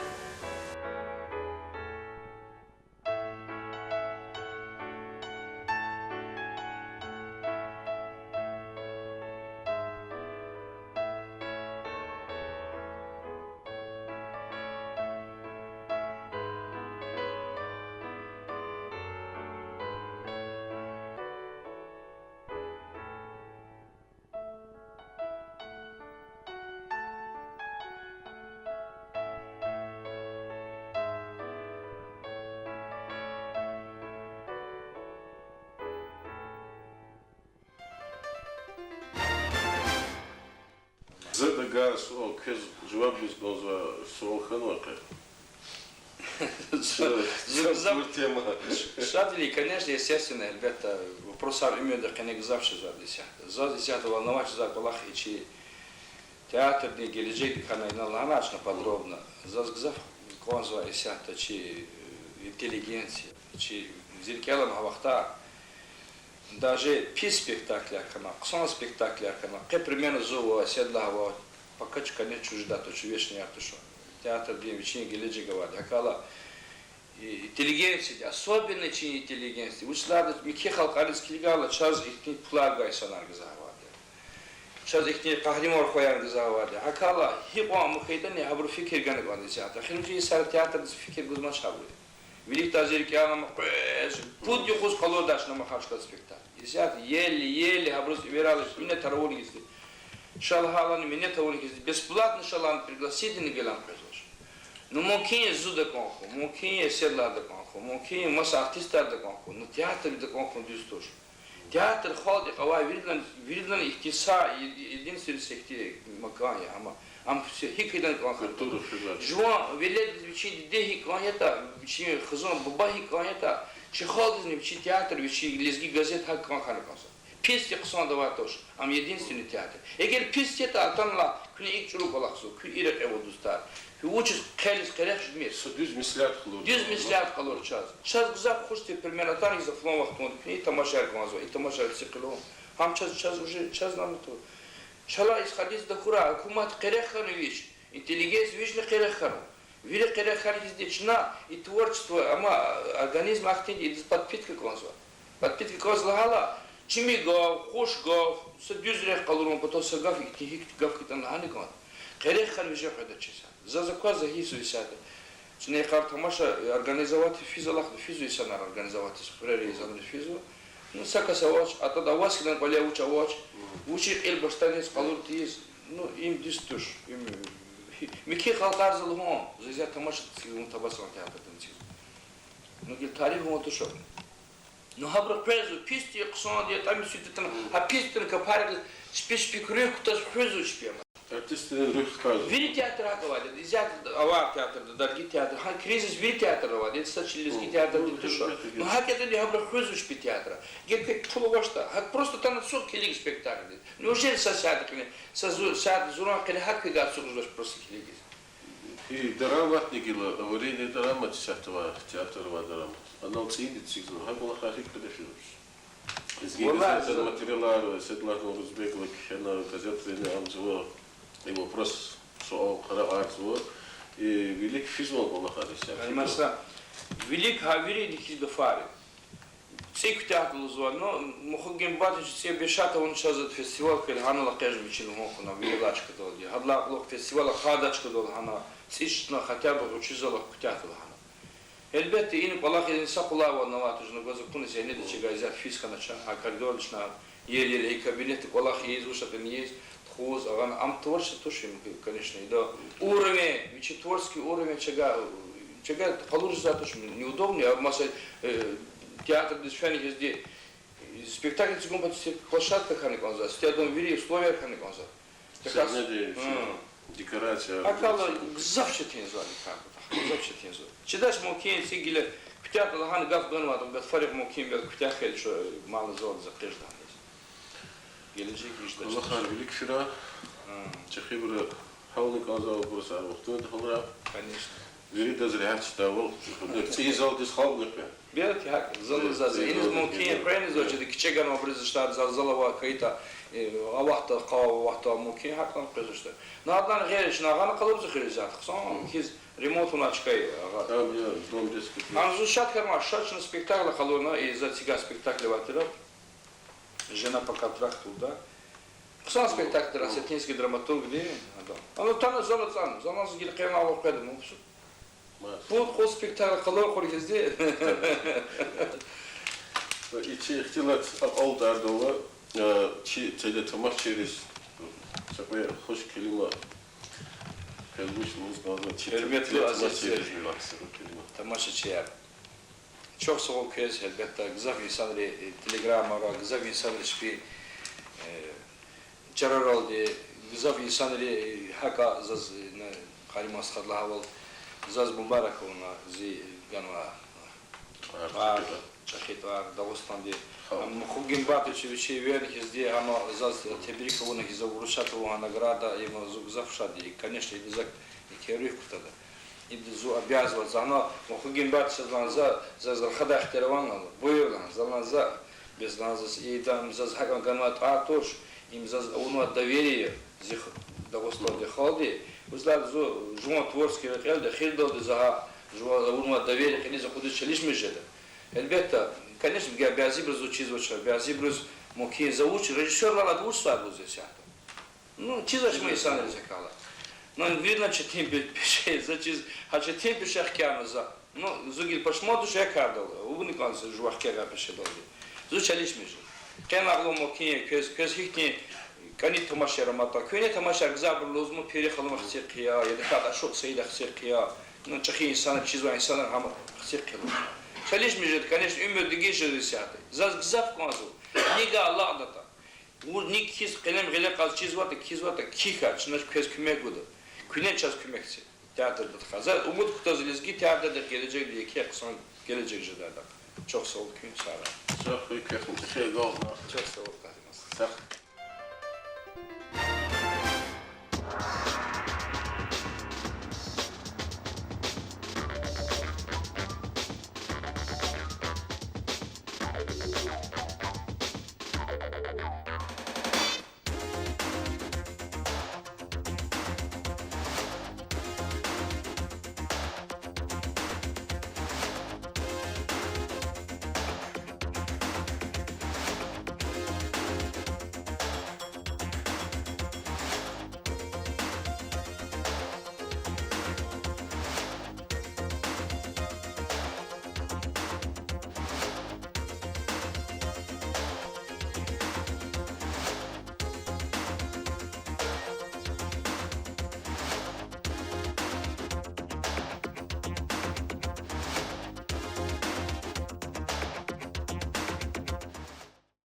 За дагай суал, квез жаваб гуз кӀанзавай суал хьанвай къе? Зу-, зу-, за-, Шадвилин, конечно, естественно, гьелбетда, вопросар уьмуьрда къене гзаф жезвайди я. Заз исятда волновать жезвай кӀвалах и чи театрдин гележегдик хьана, ина лагьаначна подробно. Заз гзаф кӀанзавай исятда чи, э, интеллигенция, чи зи рикӀел алама гьа вахтара даже пис спектакляр хьана, хъсан спектакляр хьана, къе примерно зун ва Эседуллагь ва, пока чу конец чуз жедайди туш, вешни яр туш. Театрдин вичин гележег авайди. ГьакӀ ала и интеллигенцияди, особенно чи интеллигенцияди, вучиз лагьайтӀа муькуь халкьариз килигайла, чаз ихьтин пулар гвай инсанар гзаф авайди я. Чаз ихьтин къагьриман хваяр гзаф авайди я. ГьакӀ ала гьикьван муькъведани гьабуру фикир гана кӀанда исятда. Эхиримжи йисара театрдиз фикир гуз амач гьабуру. Виликдай зи рикӀел алама, къвез, пуд юкъуз къалурдач, амма гьахьчкад спектакль. Исятда еле-еле гьабуруз эверайла, минет авуна хьизди. Ша лагьайлани минет авуна хьизди, бесплатно ша лагьана пригласительный гелани къвезвач. Ну, мумкин я зун дакӀан хьун, мумкин я Седлар дакӀан хьун, мумкин я маса артистар дакӀан хьун, ну, театр дакӀан хьун дуьз туш. Театр халкьдихъ авай виридалай, виридалай ихьтин са, е-, единственный са ихьтин макан я, амма ам все гьикӀ хьайитӀани кӀан хьана. Культура физва. Жуван веледдиз вичин диде гьикӀ кӀан ятӀа, вичин хизан буба гьикӀ кӀан ятӀа, чи халкьдизни вичин театр, вичин лезги газет гьакӀ кӀан хьана кӀанзава. Пис я хъсандавай туш, ам единственный театр. Эгер пис ятӀа, атанва, куьне икӀ чӀуру кӀвалахзава, куьн и рекье ава, дустар. Куьн вучиз хъелиз къерех жедмир? Са дуьз меслят къалур. Дуьз меслят къалур чаз. Чаз гзаф хуш тир пример атана ийизва флан вахтунда, куьне и тамашаяр кӀанзава, и тамашаяр эциг хъувун. Гьам чаз, чаз уже, чаз нана тур. Чалай из хадиз тахьурай, гьукумат къерех хьана вич, интеллигенция вични къерех хьана. Вири къерех хьана хьиз чна и творчество, амма организм ахьтинди идаз подпитка кӀанзава. Подпитка кӀанз лагьайла, чими гаф, хуш гаф, са дуьз рехъ къалурун патал са гаф ихьтин, гьихьтин гаф хьайитӀани лагьана кӀанда. Къерех хьана виже къведа чиз. Заз аквазва гьисуз исятда. Чна йикъар тамаша организовать физвалахъ, физва инсанар организовать ийиз, хуьрери инсанри физва. Ну, са кас авач, атӀа аваз хьиз кӀвале вуч авач, вучиз кьил башламишиз къалур тийиз, ну, им дуьз туш. Им муькуь халкьар за лугьун, за исятда тамаша эцигун, табасаран театрдин эцигун. Ну, гила тарих авун туш. Ну, гьабуру къвезва, пис тир, хъсан тир, тӀами суьтдатана, гьа пис тир капарикиз, чпи, чпик руьгь кутаз хуьзва чпи ама. Артистдин руьгь хкажзава. Вири театр гьакӀ авайди, исятда авай театрда, дарги театр, гьа кризис вири театрда авайди, са чи лезги театрдин туш. Ну, гьакӀ ятӀани гьабуру хуьзва чпи театр. Гила квек пул авачтӀа, гьакӀ просто атана ацукь килиг спектакльдиз. Неужели са сятда къене, са зу-, сятда зуран къене гьакӀ квек ацукьзавач просто килигиз. И дараматни гила, аварийный дарамат исятда авай, театрда авай дарамат. Анал цӀийиди эцигзава, гьа кӀвалахар гьикӀ къене физвач? Лезги газетра материалар, Седлар Нурузбегова кхьена, газетрани амзава, и вопрос, суал къарагъарзава, и вилик физвай кӀвалахар исятда. Гьа, месела, вилик гьа вири ихьтин гафар я. ЦӀи куьтягь лугьузва, ну, Мухугин Батырович, цӀи бешатавун чаз фестиваль хьайила, гьанал экъечӀна вичин лугьун хьана, вирилай чкадалди. Гьадалай кьулухъ фестиваль ахъайдай чкадал гьана, цӀи чна хотя бы гъвечӀи залахъ куьтягьда лагьана. Гьелбетда, и кӀвалах инсанрин къулай авай, ватажна гваз акуна зегьнет чига исятда физ хьанач, а коридорда чна ел-ел и кабинетда кӀвалах ийиз, вуч ятӀани ийиз, тухуз, агъана, ам творчество туш им, конечно, ида уровень, вичин творческий уровень чага, чага къалуриз туш, неудобно, а, масала, э, театрдиз фена хьизди, спектакль эцигун патал площадка хьана кӀанзава, сифте адан вири условияр хьана кӀанзава. Сагьнеди, декорация, акала гзаф четинзава, гзаф четинзава. Чидач, мумкин, цӀи гила куьтягь лагьана гаф ганвайди, гатфарихъ мумкин, бес куьтягь хьайила чун мала залдиз экъечӀдай. Гележегда жедач. Аллагьди вилик фирай. ЧӀехибуру гьални кӀанзавайбур са вахтунда гьалрай. Конечно. Виридаз регьят жедайвал, цӀийи залдиз халкьни къвен. Белки гьакӀ, зала заз, иниз мумкин я, къвезвач, чида кичӀе ганвайбуруз иштар зал, зал авай хьайитӀа, э, авахьда къав, авахьда мумкин, гьакӀ къвезвачтӀа. Ну, гьадан гъейри чна агъана къалурзава хуьруьз исятда, хъсан хьиз ремонт авуна чка я, агъа. Там я дом детский. Ам зун шад хьана, ша чна спектакль къалурна, и за цигай спектакль авай тир, Жена по контракту, да. Хъсан спектакль тир, осетинский драматургди, адан. Ана тана зал ацӀана, зал ацӀана, гила къенлай алукьведа, мубсут. Пуд-къуз спектакль къалурна хьиз хьизди. И чи ихтилат акьалтӀарнава, э, чи телетамашачийриз са кьве хуш келима къалурзава, чи гьуьрметлу азиз телетамашачийриз, са кьве келима. Тамашачияр. Чухсагъул квез, гьелбетда, гзаф инсанри, э, телеграммайра, гзаф инсанри чпи, э, чараралди, гзаф инсанри, э, гьакӀа заз, э, на, Къариман стхади лагьайвал, заз мубарак авуна зи ганвай тӀвар, чӀехи тӀвар Дагъустандин. Ам Мухугин Батырович вичи вири хьизди, ам заз тебрик авуна хьиз, вручать авуна награда, им зун гзаф шад я, конечно, идаз еке руьгь кутада. Ида зун обязывать, за гьана Мухугин Батырович, за, за, за рахадай ихтияр авани, буюр лагьана, за лагьана, за, бес лагьана, заз, ида им заз гьакӀан ганвай тӀвар туш, им заз авунвай доверие зи х-, Дагъустандин халкьди, вучиз лагьайтӀа зун жуван творческий рекьелди, эхирдалди за гьа жуваз авунвай доверие кьилиз акъудиз чалишмиш жеда. Гьелбетда, конечно, бя-, бязибуруз зун чизвач, бязибуруз мумкин, за вуч, режиссёрвал ада вуч сад лугьуз исятда. Ну, чизвач ма инсанриз акала. Ну, видно, четин пе-, пеше, за чиз, гьа четин пеше хкяна за. Ну, зун гила пашман туш а кардал, авуна кӀанзава жувахъ кӀевай пешедалди. Зун чалишмиш жеда. Къенлай кьулухъ мумкин я, квез, квез гьихьтин кӀани тамашаяр аматӀа. Куьне тамашаяр гзафбур лугьузва, Пири халун хцихъ я, я Дахат Ашукь Саид хцихъ я, Ну, чӀехи инсанар, чизвай инсанар гьам хцихъ хьанва. Чалишмиш жеда, конечно, уьмуьр дегиш жезвай исятда. Заз гзаф кӀанзава. Нигагь алакьдатӀа, вун ник хьиз къелем гъиле кьаз чизватӀа, кхьизватӀа, кхьихь, чна квез куьмек гуда. Куьне чаз куьмек це театрдихъ. За умуд кутазва лезги театрдин гележегдин еке хъсан гележег жедайдахъ. Чухсагъул куьн, сагърай. Чухсагъул, Къагьримаз. Сагърай.